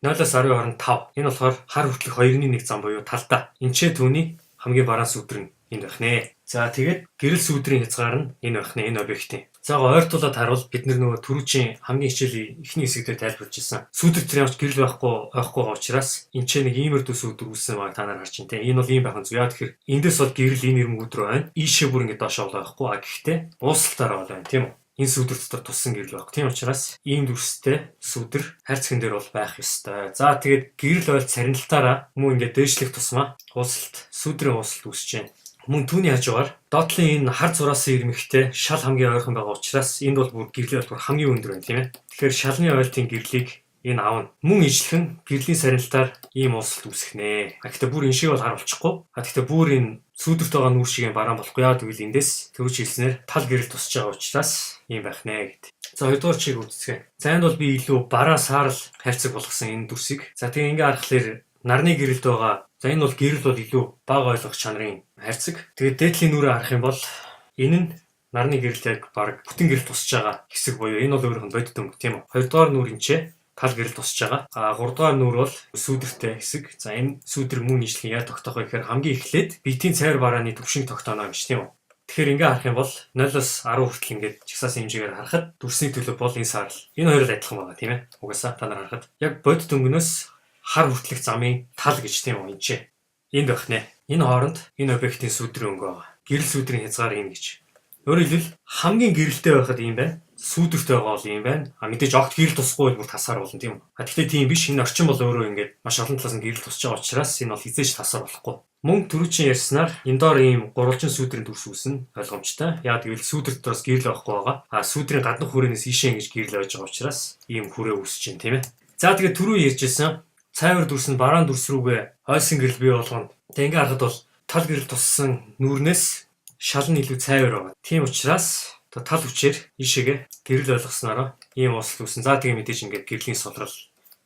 0-оос 10-ын хооронд 5. Энэ болохоор хар хүртэлх 2-ны 1 зам буюу талдаа. Энд ч түүний хамгийн бараан сүүдрэн энд байх нэ. За, тэгээд гэрэл сүүдрийн хязгаар нь энэ байх нэ, энэ объектын. За, ойртуулаад харуул бид нар нөгөө түрүүчийн хамгийн хичээлийн эхний хэсэг дээр тайлбарлаж ирсэн. Сүүдэр тэр ямарч гэрэл байхгүй байгаа учраас энэ ч нэг иймэрдүү сүүдэр үүссэн баг та нар харж байна те. Энэ бол ийм байх нь зү. Яа тэгэхээр эндээс бол гэрэл энэ ирмэгүүд рүү байна. Ийшээ бүр ингэ доош бол байхгүй. А гэхдээ уусалтаараа бол байна, тийм үү? Энэ сүүдэр дотор туссан гэрэл байх. Тийм учраас ийм дүрстэй сүүдэр хайрцаган дээр бол байх ёстой. За, тэгээд гэрэл ойл цариналтаараа мөн ингээд дээшлэх тусмаа уусалт, сүүдрийн уусалт үүсэж байна. Мөн түүний хажуугаар доотлын энэ хар зураасан ирмэгтэй шал хамгийн ойрхон байгаа учраас энд бол бүр гэрлийн ойл хамгийн өндөр байна, тийм ээ. Тэгэхээр шалны ойлтын гэрлийг энэ аавна. Мөн ижлэхэн гэрлийн сарнилтаар ийм уусалт үүсэх нэ. А гэхдээ бүр энэ шиг бол харуулчихгүй. А гэхдээ бүр энэ сүүдэрт байгаа нүүр шиг бараан болохгүй. Яа гэвэл эндээс түрүүч хэлснээр тал гэрэл тусч байгаа учраас ийм байх нэ гэд. За, хоёрдугаар чиг үзцгээе. За, энд бол би илүү бараа саарал хайрцаг болгосон энэ дүрсийг. За, тэгээ ингээ харахаар нарны гэрэлд байгаа. За, энэ бол гэрэл бол илүү бага ойлгох чанарын хайрцаг. Тэгээд дээдлийн нүрээ харах юм бол энэ нь нарны гэрэлд яг баг бүтэн гэрэл тусч байгаа хэсэг буюу энэ бол өөрийнх нь бодит өнгө, тийм үү. Хоёрдугаар нүр энэ ч тал гэрэл тусч байгаа. А гуравдугаар нүр бол сүүдэртэй хэсэг. За, энэ сүүдэр мөн нийтлэн яаж тогтоох вэ гэхээр хамгийн эхлээд биетийн цайвар барааны түвшинг тогтооно гэж, тийм үү. Тэгэхээр ингээ харах юм бол 0-оос 10 хүртэл ингээд жагсаасан хэмжээгээр харахад дүрсний төлөв бол энэ саарл. Энэ хоёр л адилхан байгаа, тийм ээ. Угаасаа та нар харахад яг бодит өнгөнөөс хар хүртэлх замын тал гэж, тийм үү, энэ ч. Энд байх нэ. Энэ хооронд энэ объектын сүүдрийн өнгө байгаа. Гэрэл сүүдрийн хязгаар энэ гэж. Өөрөөр хэлбэл хамгийн гэрэлтэй байхад ийм байна. Сүүдэртэй байгаа бол ийм байна. А мэдээж огт гэрэл тусахгүй бол бүр тасаар болно, тийм үү. А гэхдээ тийм биш. Энэ орчин бол өөрөө ингээд маш олон талаас нь гэрэл тусч байгаа учраас энэ бол хизээж тасаар болохгүй. Мөн түрүүчийн ярьснаар энэ доор ийм гурвалжин сүүдрийн дүрс үүснэ ойлгомжтой. Яг гэвэл сүүдэр дотроос гэрэл байхгүй байгаа. А сүүдрийн гаднах хүрээнээс ийшээ ингэж гэрэл байж байгаа учраас ийм хүрээ үүсэж байна, тийм ээ. За, тэгээд түрүү ярьжсэн цайвар дүрс нь бараан дүрс рүүгээ ойсон гэрэл бий болгоно. Тэгээ ингээ харахад бол тал гэрэл туссан нүүрнээс шал нь илүү цайвар байгаа. Тийм учраас одоо тал хүчээр ийшээгээ гэрэл ойлгоснороо ийм уусалт үүсэн. За, тэгээ мэдээж ингээд гэрлийн сулрал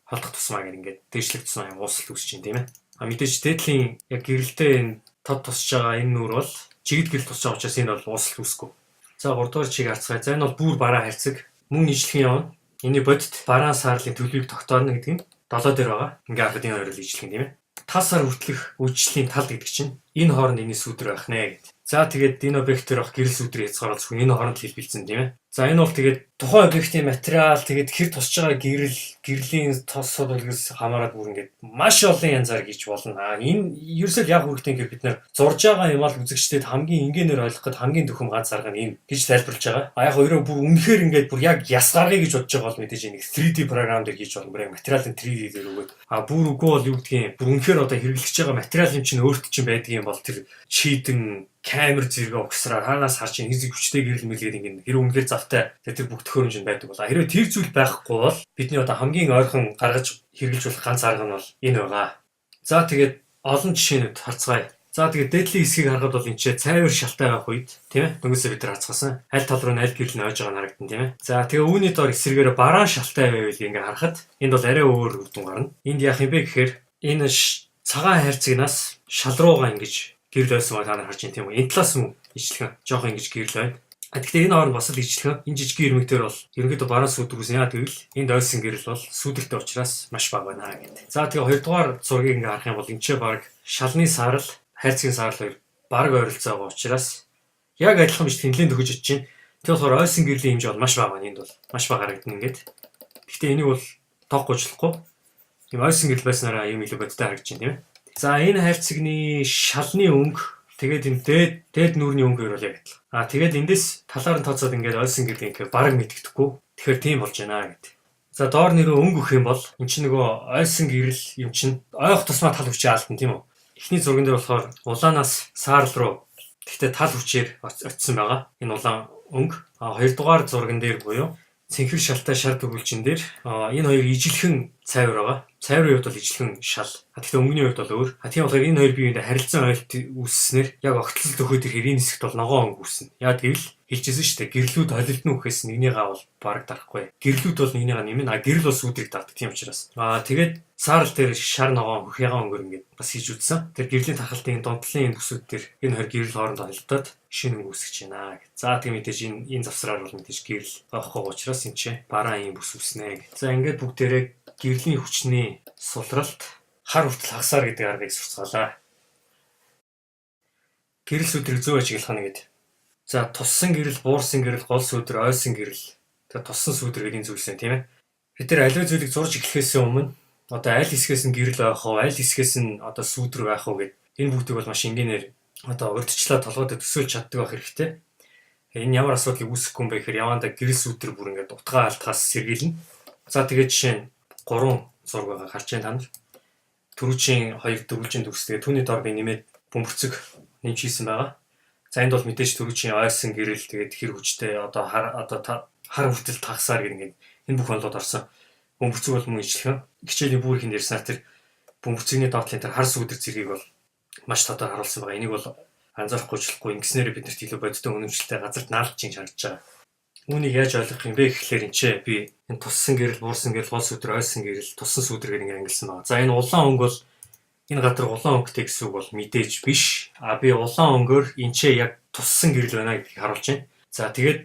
холдох тусмаа гэх ингээд дээшлэх тусмаа ийм уусалт үүсэж байна, тийм ээ. А мэдээж дээдлийн яг гэрэлтэй энэ тод тусч байгаа энэ нүүр бол чигд гэрэл тусч байгаа учраас энэ бол уусалт үүсэхгүй. За, 3 дугаар чиг харцгаая. За, энэ бол бүр бараа хайрцаг. Мөн ижлэхэн явна. Энэний бодит бараан саарлын төлөвийг тогтооно гэдэг нь 7 дээр байгаа. Ингээ харахад энэ хоёр л ижлэхэн, тийм ээ. Тал сар хүртэлх үйлчлэлийн тал гэдэг чинь энэ хооронд энэний сүүдэр байх нэ гэд. За, тэгээд энэ объектээр бах гэрэл сүүдрийн хязгаар бол зөвхөн энэ хооронд хэлбэлцэн, тийм ээ. За, энэ бол тэгээд тухайн объектын материал, тэгээд хэр тусч байгаа гэрэл, гэрлийн тос сууд үлгээс хамаарат бүр ингээд маш олон янзаар хийж болно. А энэ ерөөсөө яг үүрэгтэй ингээд бид нэр зурж байгаа юм ал үзэгчдэд хамгийн энгийнээр ойлгох гээд хамгийн дөхөм ганц арга нь энэ гэж тайлбарлаж байгаа. А яг өөрөө бүр үнэхээр ингээд бүр яг яс гаргая гэж бодож байгаа бол мэдээж нэг 3D програм дээр хийж болно. Бүр яг материалын 3D дээр өгөөд. А бүр үгүй бол юу гэдгийг бүр үнэхээр одоо хэрэглэж байгаа материал юм чинь өөрт чинь байдаг юм бол тэр чийдэн камер зэрэг угсраа хаанаас харж ин хэзээ хүчтэй гэрэл мэлгээд ингэ хэрэг үнэхээр завтай тэр бүх төхөөрөмж нь байдаг бол хэрвээ тэр зүйл байхгүй бол бидний одоо хамгийн ойрхон гаргаж хэрэглэж болох ганц арга нь бол энэ байгаа. За, тэгээд олон жишээнүүд харцгаая. За, тэгээд дээдлийн хэсгийг харахад бол энэ ч цайвар шалтай байх үед, тийм ээ, дөнгөсөө бид нар харцгаасан. Аль тал руу нь аль гэрэл нь ойж байгаа нь харагдана, тийм ээ. За, тэгээ үүний доор эсрэгээр бараан шалтай байвал ингээ харахад энд бол арай өөр үр дүн гарна. Энд яах юм бэ гэхээр энэ цагаан хайрцагнаас шал руугаа ингэж гэрэл байсан ба та нар харж байна, тийм үү. Энэ талаас мөн ижлэхэн жоохон ингэж гэрэл байна. А гэхдээ энэ хооронд бас л ижлэхэн. Энэ жижигхэн ирмэгтэр бол ерөнхийдөө бараан сүүдэр үүсэн. Яа гэвэл энд ойсон гэрэл бол сүүдэртэй учраас маш бага байна гэдэг. За, тэгээ хоёрдугаар зургийг ингээ харах юм бол энэ ч баг шалны саарал, хайрцгийн саарал хоёр баг ойролцоогоо учраас яг адилхан биш, тэнлийн төхөж очиж байна. Тэр болохоор ойсон гэрлийн хэмжээ бол маш бага байна. Энд бол маш бага харагдана ингээд. Гэхдээ энийг бол тоохгүй уучлахгүй. Тийм ойсон гэрэл байснараа юм илүү бодиттой харагдаж байна, тийм ээ. За, энэ хайрцагны шалны өнгө, тэгээд энэ дээд нүүрний өнгө хоёр бол яг адилхан. Аа, тэгээд эндээс талаар нь тооцоод ингээд ойсон гэрэл ингээд бараг мэддэхгүй. Тэгэхээр тийм болж байна гэдэг. За, доор нэрөө өнгө өгөх юм бол эн чинь нөгөө ойсон гэрэл юм чинь ойх тусмаа тал хүчээ алдана, тийм үү? Эхний зурган дээр болохоор улаанаас саарл руу, гэхдээ тал хүчээр очисон байгаа. Энэ улаан өнгө. А хоёрдугаар зурган дээр буюу цэнхэр шалтай шар дөрвөлжин дээр энэ хоёр ижилхэн цайвар байгаа. Цайврын хувьд бол ижилхэн шал. Гэхдээ өнгөний хувьд бол өөр. Тийм болохоор энэ хоёр биеиндээ харилцан ойлт үүсснээр яг огтлол төхөөд ирэхээр энэ хэсэгт бол ногоон өнгө үүснэ. Яг гэвэл хэлжсэн шүү дээ. Гэрлүүд холилдно гэхээс нэгнийгаа бол бараг дарахгүй. Гэрлүүд бол нэгнийгаа нэмнэ. А гэрэл бол сүүдрийг дардаг тийм учраас. Аа, тэгээд саарал дээр шар ногоон хөх ягаан өнгөөр ингээд бас хийж үзсэн. Тэр гэрлийн тархалтын дундлын энэ бүсүүд дээр энэ хоёр гэрэл хоорондоо холилдоод шинэ өнгө үүсгэж байна гэх. За, тэг мэдээж энэ завсраар бол мэдээж гэрэл авахгүй учраас энэ ч бараа ийм бүс үүснэ гэх. За, ингээд бүгдээрээ гэрлийн хүчний сулралт хар хүртэл хагасаар гэдэг аргыг сурцгаалаа. Гэрэл сүдрийг зөв ажиглах нь гэдэг. За, туссан гэрэл, буурсан гэрэл, гол сүдэр, ойсон гэрэл. Тэгээ туссан сүдэр гэдэг энэ зүйлс нь, тийм ээ. Бид нар аливаа зүйлийг зурж эхлэхээс өмнө одоо аль хэсгээс нь гэрэл байх вэ, аль хэсгээс нь одоо сүдэр байх вэ гэд энэ бүгдийг бол маш энгийнээр одоо урьдчилаа толгойд төсөөлж чаддаг байх хэрэгтэй. Энэ ямар асуудлыг үүсгэхгүй юм бэ гэхээр явандаа гэрэл сүдэр бүр ингээд утгаа алдахаас сэргийлнэ. За, тэгээд жишээ нь 3 зураг байгаа, харж байна та нар. Түрүүчийн хоёр дөрвөлжин дүрс, тэгээд түүний доор би нэмээд бөмбөрцөг нэмж хийсэн байгаа. За, энд бол мэдээж түрүүчийн ойсон гэрэл, тэгээд хэр хүчтэй одоо хар одоо хар хүртэл тагсаар гэх ингээд энэ бүх онолууд орсон. Бөмбөрцөг бол мөн ижилхэн. Хичээлийн бүр ихэнд ярьснаар тэр бөмбөрцөгний доод талын тэр хар сүүдэр зэргийг бол маш тодор харуулсан байгаа. Энийг бол анзаарахгүй члахгүй, ингэснээрээ биднэрт илүү бодиттой үнэмшилтэй газарт наалдж ингэж харагдаж байгаа. Үүнийг яаж ойлгох юм бэ гэхлээр энэ ч би энэ туссан гэрэл, буурсан гэрэл, гол сүүдэр, ойсон гэрэл, туссан сүүдэр гэх ингэ ангилсан байна. За, энэ улаан өнгө бол энэ газар улаан өнгөтэй гэсэн үг бол мэдээж биш. А би улаан өнгөөр энэ ч яг туссан гэрэл байна гэдгийг харуулж байна. За, тэгээд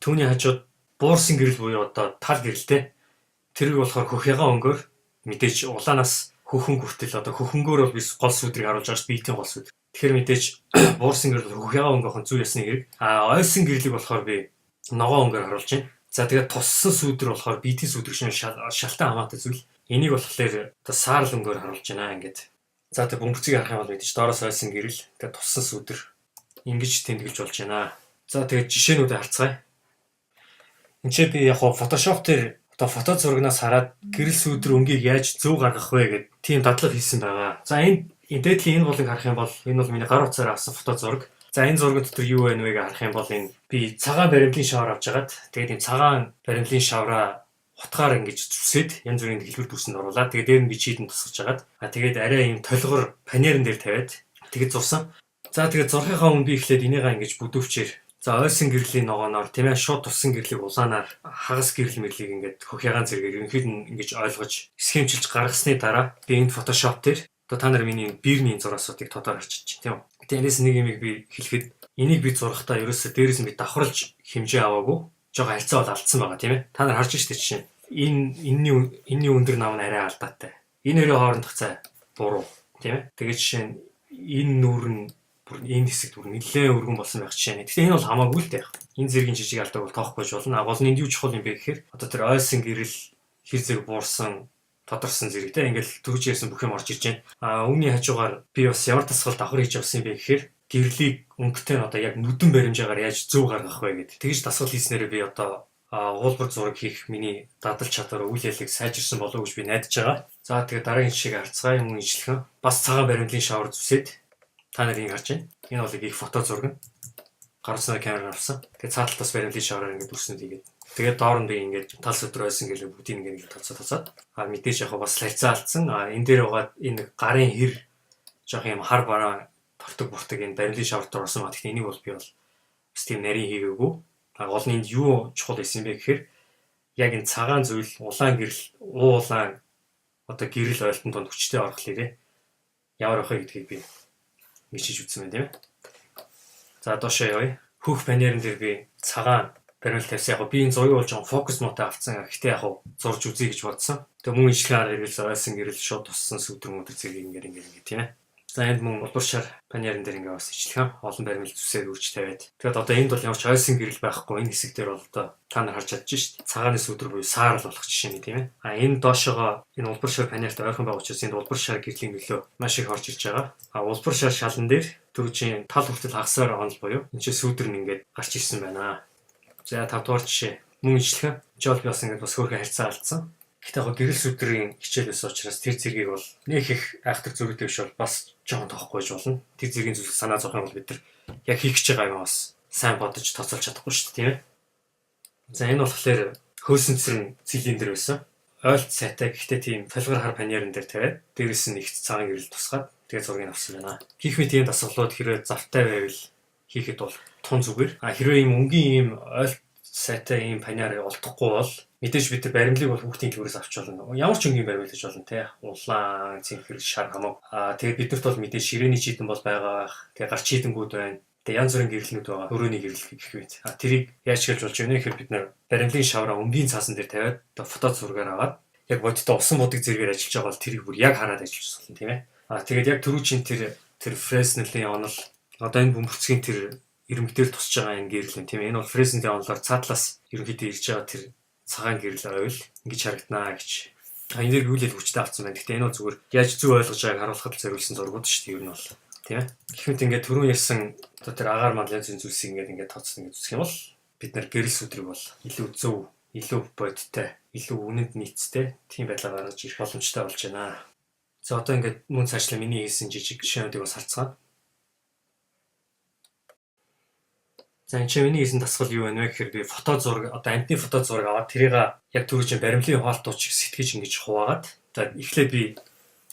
түүний хажууд буурсан гэрэл буюу одоо тал гэрэлтэй. Тэрийг болохоор хөх ягаан өнгөөр, мэдээж улаанаас хөхөн хүртэл одоо хөхөнгөөр бол би гол сүүдрийг харуулж байгаа ш, биетийн гол сүүдэр. Тэгэхээр мэдээж буурсан гэрэл хөх ягаан өнгө охин зүй ясны хэрэг. А ойсон гэрлийг болохоор би ногоон өнгөөр харуулж байна. За, тэгээд туссан сүүдэр болохоор биетийн сүүдэр шин шалтай хамаатай зүйл. Энийг болохоор одоо саарл өнгөөр харуулж байна ингээд. За, тэгээд бөмбөрцгийг харах юм бол мэдээж доороос ойсон гэрэл, тэгээд туссан сүүдэр ингэж тэмдэглэж болж байна. За, тэгээд жишээнүүдээ харцгаая. Энд чи би яг Photoshop дээр одоо фото зурагнаас хараад гэрэл сүүдэр өнгийг яаж зөв гаргах вэ гэд тийм дадлага хийсэн байгаа. За, энэ дээдлийн энэ булыг харах юм бол энэ бол миний гар утсаар авсан фото зураг. За, энэ зураг дотор юу байна вэ гэж харах юм бол энэ би цагаан баримлын шавар авч хагаад, тэгээд энэ цагаан баримлын шавраа утгаар ингэж зүсээд янз бүрийн дэлгүүр дүрсэнд оруулаад, тэгээд дээр нь би чийдэн тусгаж хагаад, а тэгээд арай юм толгор панерн дээр тавиад тэгээд зурсан. За, тэгээд зурхынхаа өмнө би эхлээд энийгээ ингэж бүдүүвчээр, за, ойсон гэрлийн ногооноор, тийм ээ, шууд туссан гэрлийг улаанаар, хагас гэрэл мэрлийг ингээд хөх ягаан зэрэгээр ерөнхийд нь ингэж ойлгож схемчилж гаргасны дараа би энд Photoshop дээр одоо та нар миний бирний зураасуудыг тодор харж чинь, тийм үү. Тэгээ энэс нэг юмыг би хэлэхэд энийг би зурахдаа ерөөсөө дээрээс нь би давхарлаж хэмжээ аваагүй. Жохоо харьцаа бол алдсан байгаа, тийм ээ. Та нар харж штэ, жишээ нь энэ энэний өндөр нам нь арай алдаатай. Энэ хоёрын хоорондох зай буруу, тийм ээ. Тэгээ жишээ нь энэ нүүр нь бүр энэ хэсэгт бүр нэлээд өргөн болсон байх жишээ нэ. Тэгэхээр энэ бол хамаагүй л дээ. Энэ зэргийн жижиг алдааг бол тоохгүй байж болно. А гол нь энд юу чухал юм бэ гэхээр одоо тэр ойсон гэрэл хэр зэрэг буурсан, тодорсон зэрэг те ингээл төрж ярьсан бүх юм орж ирж байна. А үүний хажуугаар би бас ямар дасгал давхар хийж явсан юм бэ гэхээр гэрлийг өнгөтэй нь одоо яг нүдэн баримжаагаар яаж зөв гаргах вэ гэдэг. Тэгж дасгал хийснээрээ би одоо уулбар зураг хийх миний дадал чадвар, үйл ялыг сайжирсан болов уу гэж би найдаж байгаа. За, тэгээд дараагийн жишээг харцгаая, мөн ижлэхэн. Бас цагаан баримлын шавар зүсээд та нарыг харж байна. Энэ бол их фото зураг нь. Гар утасны камераар авсан. Тэгээд цаатал бас баримлын шавраар ингээд дүрснүүд хийгээд. Тэгээд доор нь би ингээд тал сүдэр байсан гэлээ бүгдийг ингээд тоцоо тоцоод. А мэдээж яг бас харьцаа алдсан. А энэ дээр байгаа энэ гарын хэр жоох юм хар бараа тортог буртаг энэ баримлын шавар дээр орсон ба. Тэгэхээр энийг бол би бол бас тийм нарийн хийгээгүй. А гол нь энд юу чухал байсан бэ гэхээр яг энэ цагаан зүйл улаан гэрэл, уу улаан одоо гэрэл ойлтон тунд хүчтэй орох лээрээ ямар байх вэ гэдгийг би ингэж хийж үзсэн байна, тийм ээ. За, доошоо явъя. Хөх панерн дээр би цагаан баримл тавьсан. Яг би энэ зургийг бол жоохон фокус муутай авцсан. Гэхдээ яг зурж үзье гэж бодсон. Тэгээ мөн ижлэхэн арга хэрэгэлсэн, ойсон гэрэл, шууд туссан сүдэр мүдэр зэрэг ингээд ингээд ингээд, тийм ээ. За, энд мөн улбар шар паньярн дээр ингээ бас ижилхэн олон баримлал зүсээр үрж тавиад. Тэгээд одоо энд бол ямар ч ойсон гэрэл байхгүй. Энэ хэсэг дээр бол одоо та нар харж чадж шít. Цагааны сүүдэр буюу саарал болох жишээ нь, тийм ээ. А энэ доошогоо энэ улбар шар паньяртай ойрхон байгаа учраас энд улбар шар гэрлийн нөлөө маш их орж ирж байгаа. А улбар шар шалан дээр түрүүчийн тал хүртэл хагасаар онол буюу энэ чинь сүүдэр нь ингээд гарч ирсэн байна. За, 5 дугаар жишээ. Мөн ижилхэн. Жол би бас ингээд бас хөөрхөн харьцаа алдсан. Гэхдээ яг гэрэл сүдрийн хичээл байсан учраас тэр зэргийг бол нэг их айхтар зөрүүтэй биш бол бас жоохон тоохгүй байж болно. Тэр зэргийн зүйлс санаа зовох юм бол бид нар яг хийх гэж байгаа юм бас сайн бодож тооцоолж чадахгүй шүү дээ, тийм ээ. За, энэ болохоор хөөсөн цэрэн цилиндр байсан. Ойлт сайтай, гэхдээ тийм толгор хар паньярн дээр тавиад, дээрэс нь их цагаан гэрэл тусгаад, тэгээ зургийг авсан байна. Хийх мэт ийм дасгалууд хэрвээ завтай байвал хийхэд бол тун зүгээр. А хэрвээ ийм өнгийн ийм ойлт сайтай ийм паньяр олдохгүй бол мэдээж бид нар баримлыг бол хүүхдийн дэлгүүрээс авч болно. Ямар ч өнгийн баримлаж болно те. Улаан, цэнхэр, шар хамаагүй. Аа, тэгээд биднэрт бол мэдээж ширээний чийдэн бол байгаа байх. Тэгээд гар чийдэнгүүд байна. Тэгээд янз бүрийн гэрлэнүүд байгаа. Өрөөний гэрэл гэх мэт. А тэрийг яаж хэлж болж байна вэ гэхээр бид нар баримлын шавраа өнгийн цаасан дээр тавиад одоо фото зургаар аваад, яг бодиттой усан будаг зэрэгээр ажиллаж байгаа бол тэрийг бүр яг хараад ажиллаж болно, тийм ээ. А тэгээд яг түрүүчийн тэр Fresnel-ийн онол, одоо энэ бөмбөрцгийн тэр ирмэг дээр тусч байгаа энэ гэрэл юм, тийм ээ. Энэ бол Fresnel-ийн онолоор цаатлаас ерөнхийдөө ирж байгаа тэр цагаан гэрэл ойл ингэж харагданаа гэж. А энэ дээр үйл хүчтэй авсан байна. Гэхдээ энэ бол зүгээр яаж зөв ойлгож байгааг харуулахад зориулсан зургууд шүү дээ. Ер нь бол, тийм ээ. Гэх мэт ингээд түрүүн ярьсан одоо тэр агаар мал янз бүрийн зүйлсийг ингээд тооцсон, ингээд үзэх юм бол бид нар гэрэл сүдрийг бол илүү зөв, илүү бодиттой, илүү үнэнд нийцтэй тийм байдлаар гаргаж ирэх боломжтой болж байна. За, одоо ингээд мөн цаашлаа миний хийсэн жижиг жишээнүүдийг бас харцгаана. За, энэ чинь миний хийсэн дасгал юу байна вэ гэхээр би фото зураг, одоо амьтны фото зураг аваад тэрийг яг түрүүчийн баримлын хуалтууд шиг сэтгэж ингэж хуваагаад, за, эхлээд би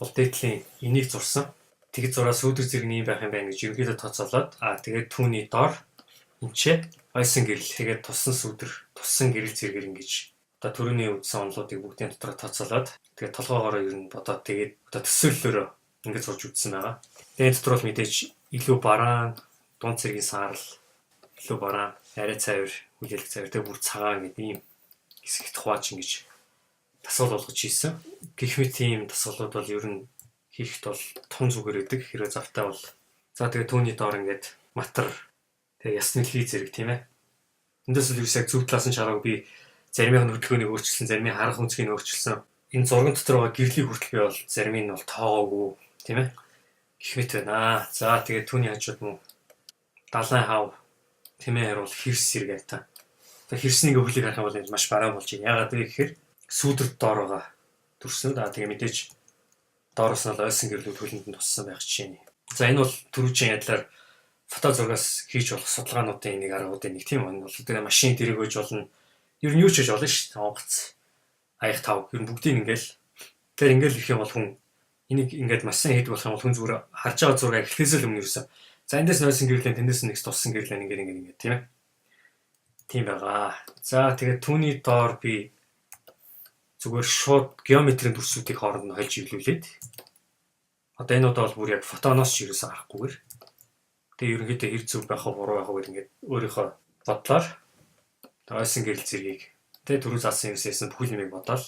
бол дээдлийн энийг зурсан. Тэгэд зураа сүүдэр зэрэг юм байх юм байна гэж ерөнхийдөө тооцоолоод, аа, тэгээд түүний дор энэ ч ойсон гэрэл, тэгээд туссан сүүдэр, туссан гэрэл зэрэгээр ингэж одоо түрүүний үзсэн онолуудыг бүгдийн дотор тооцоолоод, тэгээд толгоогоороо ер нь бодоод, тэгээд одоо төсөөллөөрөө ингэж зурж үзсэн байгаа. Тэгээд энэ дотор бол мэдээж илүү бараан, дунд зэргийн саарал, илүү бараан, арай цайвар, хүлээлэг цайвар, тэгээд бүр цагаан гэдэг ийм хэсэгт хувааж ингэж дасгал болгож хийсэн. Гэх мэт ийм дасгалууд бол ер нь хийхэд бол тун зүгээр өгдөг. Хэрвээ завтай бол. За, тэгээд түүний доор ингээд матар, тэгээд ясны дэлхий зэрэг, тийм ээ. Эндээс л юу яг зөв талаас нь чараагүй би заримын хөдөлгөөнийг өөрчилсөн, заримын харах өнцгийг өөрчилсөн. Энэ зурган дотор байгаа гэрлийг хүртэл би бол заримыг нь бол тоогоогүй, тийм ээ. Гэх мэт байна. За, тэгээд түүний хажууд мөн далайн хав, тэмээ харуул хэрс зэрэг амтаа. Тэгээ хэрсний ингээ хөлийг харах юм бол маш бараан болж байна. Яагаад вэ гэхээр сүүдэр доор байгаа төрсөн. Аа, тэгээ мэдээж доороос нь ойсон гэрлүүд хөлөнд нь туссан байх жишээ нь. За, энэ бол түрүүчийн ядлаар фото зургаас хийж болох судалгаануудын нэг аргуудын нэг, тийм үү. Энэ бол тэгээ машин дэрэг байж болно. Ер нь юу ч хийж болно шүү дээ. Онгоц, аяг тав. Ер нь бүгдийг ингээл тэр ингээл ирэх юм бол хүн энийг ингээд маш сайн хийдэг болох юм бол хүн зүгээр харж байгаа зураг эхлэхээс л өмнө ерөөсөө за, эндээс нойсон гэрлэн, тэндээс нэг туссан гэрлэн ингээд ингээд ингээд, тийм ээ. Тийм байгаа. За, тэгээд түүний доор би зүгээр шууд геометрийн дүрсүүдийг хооронд нь хольж ивлүүлээд, одоо энэ удаа бол бүр яг фотоноос ч ерөөсөө харахгүйгээр, тэгээ ерөнхийдөө хэр зөв байх вэ, буруу байх вэ гэдэг ингээд өөрийнхөө бодлоор ойсон гэрэл зэргийг, тэгээ түрүү заасан юмсээс бүхэл юмыг бодоол,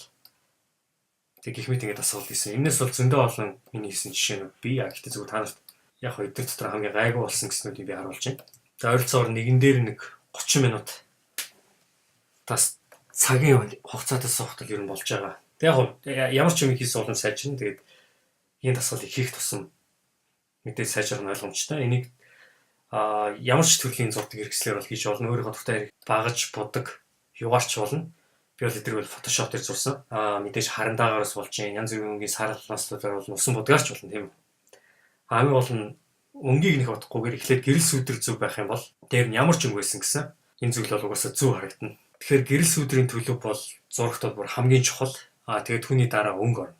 тэг гэх мэт ингээд дасгал хийсэн. Энэс бол зөндөө олон миний хийсэн жишээнүүд бий. А гэхдээ зүгээр та нарт яг хөө эдгээр дотор хамгийн гайгүй болсон гэснүүдийг би харуулж байна. За, ойролцоогоор нэгэн дээр нэг 30 минут тас цагийн хугацаатай суухтал ер нь болж байгаа. Тэг яг ямар ч юм хийсэн болон сайжирна. Тэгээд ийм дасгалыг хийх тусам мэдээж сайжрах нь ойлгомжтой. Энийг ямар ч төрлийн зурдаг хэрэгслээр бол хийж болно. Өөрийнхөө дуртай багаж, будаг, югаарч болно. Би бол эдгээр бол Photoshop дээр зурсан. Мэдээж харандаагаараас болж юм. Янз бүрийн өнгийн сарласлуудаар бол усан будгаарч болно, тийм үү. Хамгийн гол нь өнгийг нэх бодохгүйгээр эхлээд гэрэл сүүдэр зөв байх юм бол дээр нь ямар ч өнгө байсан гэсэн энэ зүйл бол угаасаа зөв харагдана. Тэгэхээр гэрэл сүүдрийн төлөв бол зурагт бол бүр хамгийн чухал. Тэгээд түүний дараа өнгө орно.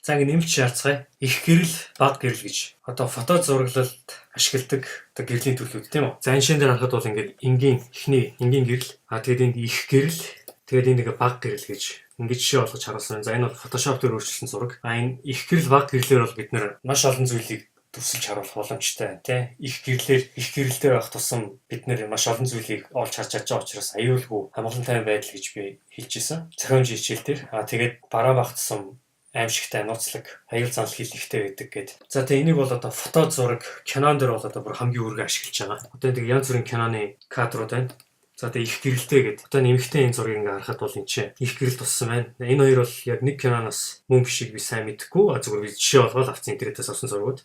За, ингэ нэмэлт шаардцгаая. Их гэрэл, бага гэрэл гэж. Одоо фото зураглалд ашигладаг одоо гэрлийн төрлүүд, тийм үү? За, энэ шин дээр харахад бол ингээд энгийн эхний энгийн гэрэл. Тэгээд энд их гэрэл, тэгээд энд нэг бага гэрэл гэж ингэж жишээ болгож харуулсан. За, энэ бол Photoshop дээр өөрчилсөн зураг. Энэ их гэрэл, бага гэрлээр бол бид нэр маш олон зүйлийг дүрсэлж харуулах боломжтой, тий. Их гэрлээр, их гэрэлтэй байх тусам бид нэр маш олон зүйлийг олж харж чадж байгаа учраас аюулгүй, хамгаалалтай байдал гэж би хэлж ирсэн. Зохиомж хичээл дээр. Тэгээд бараа байх тусам Аимшигтай, нууцлаг, аюул занал хилэгтэй байдаг гэд. За, тэгээ энийг бол одоо фото зураг, кинон дээр бол одоо бүр хамгийн өргөн ашиглаж байгаа. Одоо энэ янз бүрийн киноны кадрууд байна. За, тэгээ их гэрэлтэй гэд. Одоо нэмэгтэй энэ зургийг ингээ харахад бол энэ чинь их гэрэл туссан байна. Энэ хоёр бол яг нэг киноноос мөн бишийг би сайн мэдэхгүй. А зүгээр би жишээ болгоод авсан, интернетээс авсан зургууд.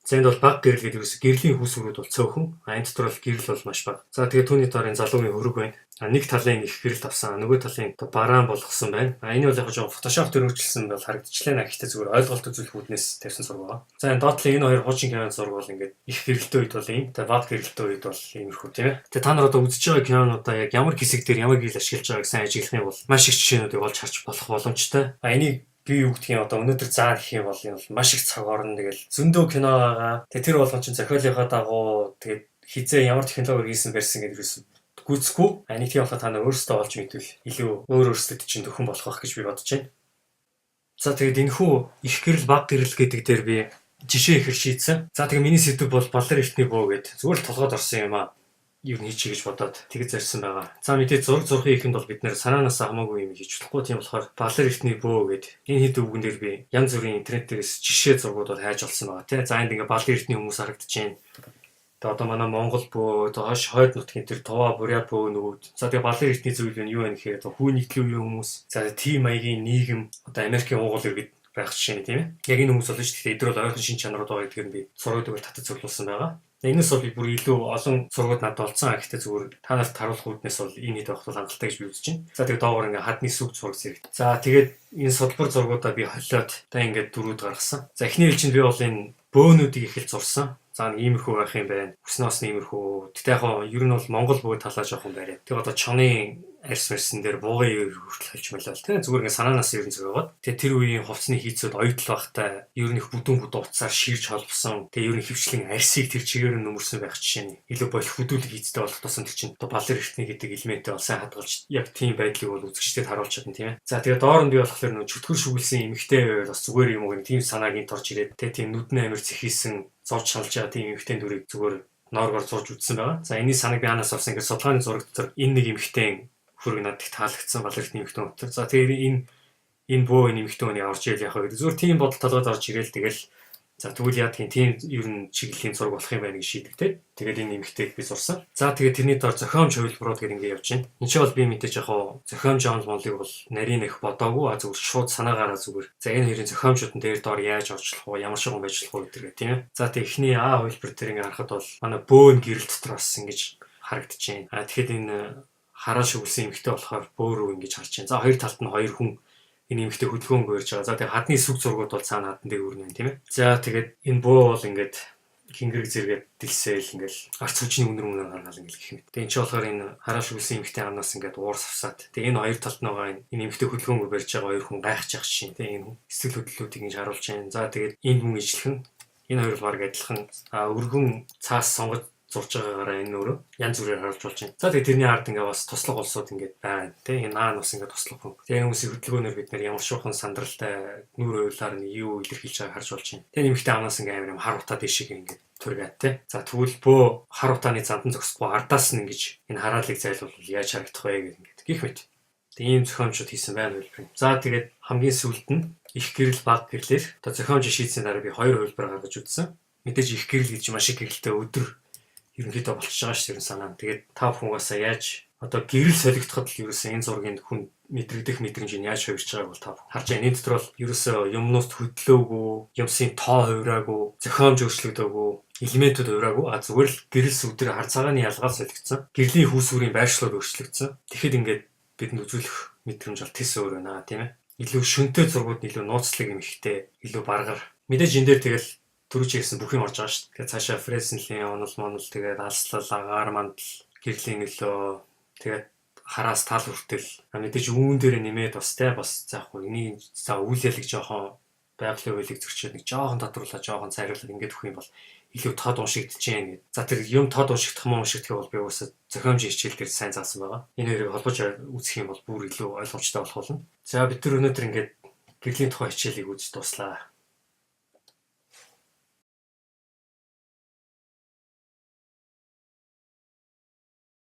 За, энд бол бага гэрэл гэдэг ерөөсө гэрлийн хүүсвэрүүд бол цөөхөн. А энэ дотор бол гэрэл бол маш бага. За, тэгээ түүний доор энэ залуугийн хөрөг байна. А нэг талын их гэрэлт авсан, нөгөө талын одоо бараан болгосон байна. А энэ бол яг жоо Photoshop дээр өөрчилсөн бол харагдчихлаа. Гэхдээ зүгээр ойлголт үзүүлэх үүднээс тавьсан зураг байгаа. За, энэ доотлын энэ хоёр хуучин киноны зураг бол ингээд их гэрэлтэй үед бол ийм, тэгээ бага гэрэлтэй үед бол иймэрхүү, тийм ээ. Тэгээ та нар одоо үзэж байгаа кинонуудаа яг ямар хэсэг дээр ямар гэрэл ашиглаж байгааг сайн ажиглах юм бол маш их жишээнүүдийг олж харж болох боломжтой. А энийг би юу гэдгийг одоо өнөөдөр заа гэх юм бол энэ бол маш их цаг орно. Тэгэл зөндөө кино байгаа. Тэгээ тэр болгон чинь зохиолынхаа дагуу, тэгээд хизээ ямар технологиор хийсэн барьсан гэдэг юусэн гүйцэхгүй. А нэг тийм болохоор та нар өөрсдөө олж мэдвэл илүү өөр өөрсдөд чинь төхөн болох байх гэж би бодож байна. За, тэгээд энэхүү их гэрэл, бага гэрэл гэдэг дээр би жишээ ихэр шийдсэн. За, тэгээ миний сэдэв бол Балар эртний бөө гэд зүгээр л толгойд орсон юм аа. Юу нь хийчихье гэж бодоод тэгж зорьсон байгаа. За, мэдээ зураг зурхын ихэнд бол бид нэр санаанаас хамаагүй юм хийж болохгүй. Тийм болохоор Балар эртний бөө гэд энэ хэд үгэн дээр би янз бүрийн интернет дээрээс жишээ зургууд бол хайж олсон байгаа, тий. За, энд ингээ Балар эртний хүмүүс харагдаж байна. Тэгээ одоо манай Монгол бөө, одоо хойш хойд нутгийн тэр Тува, Бурят бөөнүүд. За, тэгээ Балар эртний зүйл нь юу вэ гэхээр одоо хүү нийтлэн үеийн хүмүүс. За, тийм маягийн нийгэм, одоо Америкийн уугуул иргэд байх жишээ нь, тийм ээ. Яг энэ хүмүүс болно шүү дээ. Эдгээр бол ойрхон шин чанарууд байгаа гэдгээр нь би зургийг бол татаж цуглуулсан байгаа. Энэс бол би бүр илүү олон зургууд надад олцсон. Гэхдээ зүгээр та нарт харуулах үүднээс бол энэ хэд байх бол хангалттай гэж би үзэж байна. За, тэгээд доогоор ингээ хадны сүг зураг зэрэг. За, тэгээд энэ судалбар зургуудаа би холиод та ингээд дөрүүд гаргасан. За, эхний ээлжинд би бол энэ бөөнүүдийг эхэлж зурсан. За, нэг иймэрхүү байх юм байна. Хүснээс нь иймэрхүү. Гэтэ яг хоо ер нь бол Монгол бөө талаа жоохон бариад. Тэгээ одоо чоны арьс марсан дээр буугын үер хүртэл хольж малиал. Тэгээ зүгээр ингээ санаанаас ер нь зөгөөд. Тэгээ тэр үеийн хувцсны хийцүүд оюутл байхтай ер нь их бүдүүн бүдүүн утсаар ширж холбосон. Тэгээ ер нь хөвчлэн арьсыг тэр чигээр нь нөмөрсөн байх жишээ нь. Илүү болох бүдүүлэг хийцтэй болох тусам тэр чинь одоо Балар эртний гэдэг элементээ бол сайн хадгалж яг тийм байдлыг бол үзэгчдэд харуулж чадна, тийм ээ. За, тэгээ доор нь би болохоор нөө чөтгөр шүглсэн эмэгтэй байвал бас зүгээр юм уу гэх тийм санааг энд орж ирээд тэгээ тийм нүдэн амир зэхийсэн зурж шалж байгаа тийм эмэгтэй дүрийг зүгээр нооргоор зурж үзсэн байгаа. За, энэний санааг би хаанаас авсан гэхээр судалгааны зураг дотор энэ нэг эмэгтэй хөрөг надад их таалагдсан, Балар эртний эмэгтэй дотор. За, тэгээд энэ бөө энэ эмэгтэй хүний орж ирээл явах гэдэг. Зүгээр тийм бодол толгойд орж ирээл тэгэл, за, тэгвэл яадгийн тийм ер нь чиглэлийн зураг болох юм байна гэж шийдэгдээд тэгээд энэ эмэгтэйг би зурсан. За, тэгээд тэрний доор зохиомж хувилбарууд гэдэг ингэ явж байна. Энд чинь бол би мэдээж яг хоо зохиомж онол монолыг бол нарийн их бодоогүй, а зүгээр шууд санаагаараа зүгээр. За, энэ хоёрын зохиомжууд нь дээр доор яаж орчлох уу, ямар шугам байж болох уу гэдэг, тийм ээ. За, тэгээд эхний А хувилбар дээр ингэ харахад бол манай бөөн гэрэл дотор бас ингэж харагдаж байна. А тэгэхэд энэ хараа шүглсэн эмэгтэй болохоор бөөрөө ингэж харж байна. За, хоёр талд нь хоёр хүн энэ эмэгтэй хөдөлгөөнгөө ирж байгаа. За, тэгээ хадны сүг зургууд бол цаана хадан дээр өрнө, тийм ээ. За, тэгээд энэ бөө бол ингээд хингэрэг зэрэгэд дэлсээл ингээл гарц хүчний үнэр үнэр гаргаал ингээл гэх мэт. Тэгээ энэ ч болохоор энэ хараа шүглсэн эмэгтэй амнаас ингээд уур савсаад тэгээ энэ хоёр талд байгаа энэ эмэгтэй хөдөлгөөнгөө барьж байгаа хоёр хүн гайхаж явах жишээ, тийм, энэ сэтгэл хөдлөлүүдийг ингэж харуулж байна. За, тэгээд энэ хүн ижлэхэн энэ хоёр баг адилхан өргөн цаас сонгож зурж байгаагаараа энэ өөрөө янз бүрээр харуулж болж байна. За, тэгээ тэрний ард ингээ бас туслах улсууд ингээд байна. Тэ, энэ наа бас ингээ туслах хүн. Тэгээ хүмүүсийн хөдөлгөөнөөр бид нэр ямар шуухан сандралтай нүүр уйлаар нь юу илэрхийлж байгааг харж болж байна. Тэгээ нэмэгтэй амнаас ингээ амар юм хар утаа дэшиг ингээ тургаад, тэ. За, тэгвэл бөө хар утааны зандан зогсохгүй ардаас нь ингэж энэ хараалыг зайлуул яаж харагдах вэ гэх ингээд гих мэт. Тэгээ ийм зохиомжууд хийсэн байна хувилбар. За, тэгээд хамгийн сүүлд нь их гэрэл, бага гэрлэр одоо зохиомж шийдсэн дараа би хоёр хувилбар гаргаж үзсэн. Мэдээж их гэрэл гэж маш их гэрэлтэй өдөр ерөнхийдөө болчихж байгаа шүү дээ санаа. Тэгээд та бүхэн угаасаа яаж одоо гэрэл солигдоход л ерөөсөө энэ зургийн хүн мэдрэгдэх мэдрэмж нь яаж хувирч байгааг бол та харж байна. Энэ дотор бол ерөөсөө юмнууд хөдлөөгүй, юмсын тоо хувираагүй, зохиомж өөрчлөгдөөгүй, элементүүд хувираагүй. А зүгээр л гэрэл сүдэр хар цагааны ялгаал солигдсон. Гэрлийн хүүсвэрийн байршлууд өөрчлөгдсөн. Тэгэхэд ингээд бидэнд үзүүлэх мэдрэмж бол тэс өөр байна, тийм ээ. Илүү шөнтэй зургууд нь илүү нууцлаг юм ихтэй, илүү баргар. Мэдээж энэ дээр тэгэл түрүү чи хэлсэн бүх юм орж байгаа шүү дээ. Тэгээд цаашаа Фресенлийн онол монол, тэгээд алслал, агаар мандал, гэрлийн нөлөө, тэгээд хараас тал хүртэл мэдээж үүн дээр нэмээд бас те бас заах уу энийг за үйл ялыг жоохон байгалийн хуулийг зөрчөөд нэг жоохон тодруулаад, жоохон цайруулаад ингээд өгөх юм бол илүү тод уншигдчихээн гэд. За, тэр юм тод уншигдах мөн уншигдах бол би угаасаа зохиомжийн хичээл дээр сайн заасан байгаа. Энэ хоёрыг холбож үзэх юм бол бүр илүү ойлгомжтой болох болно. За, бид тэр өнөөдөр ингээд гэрлийн тухай хичээлийг үзэж дууслаа.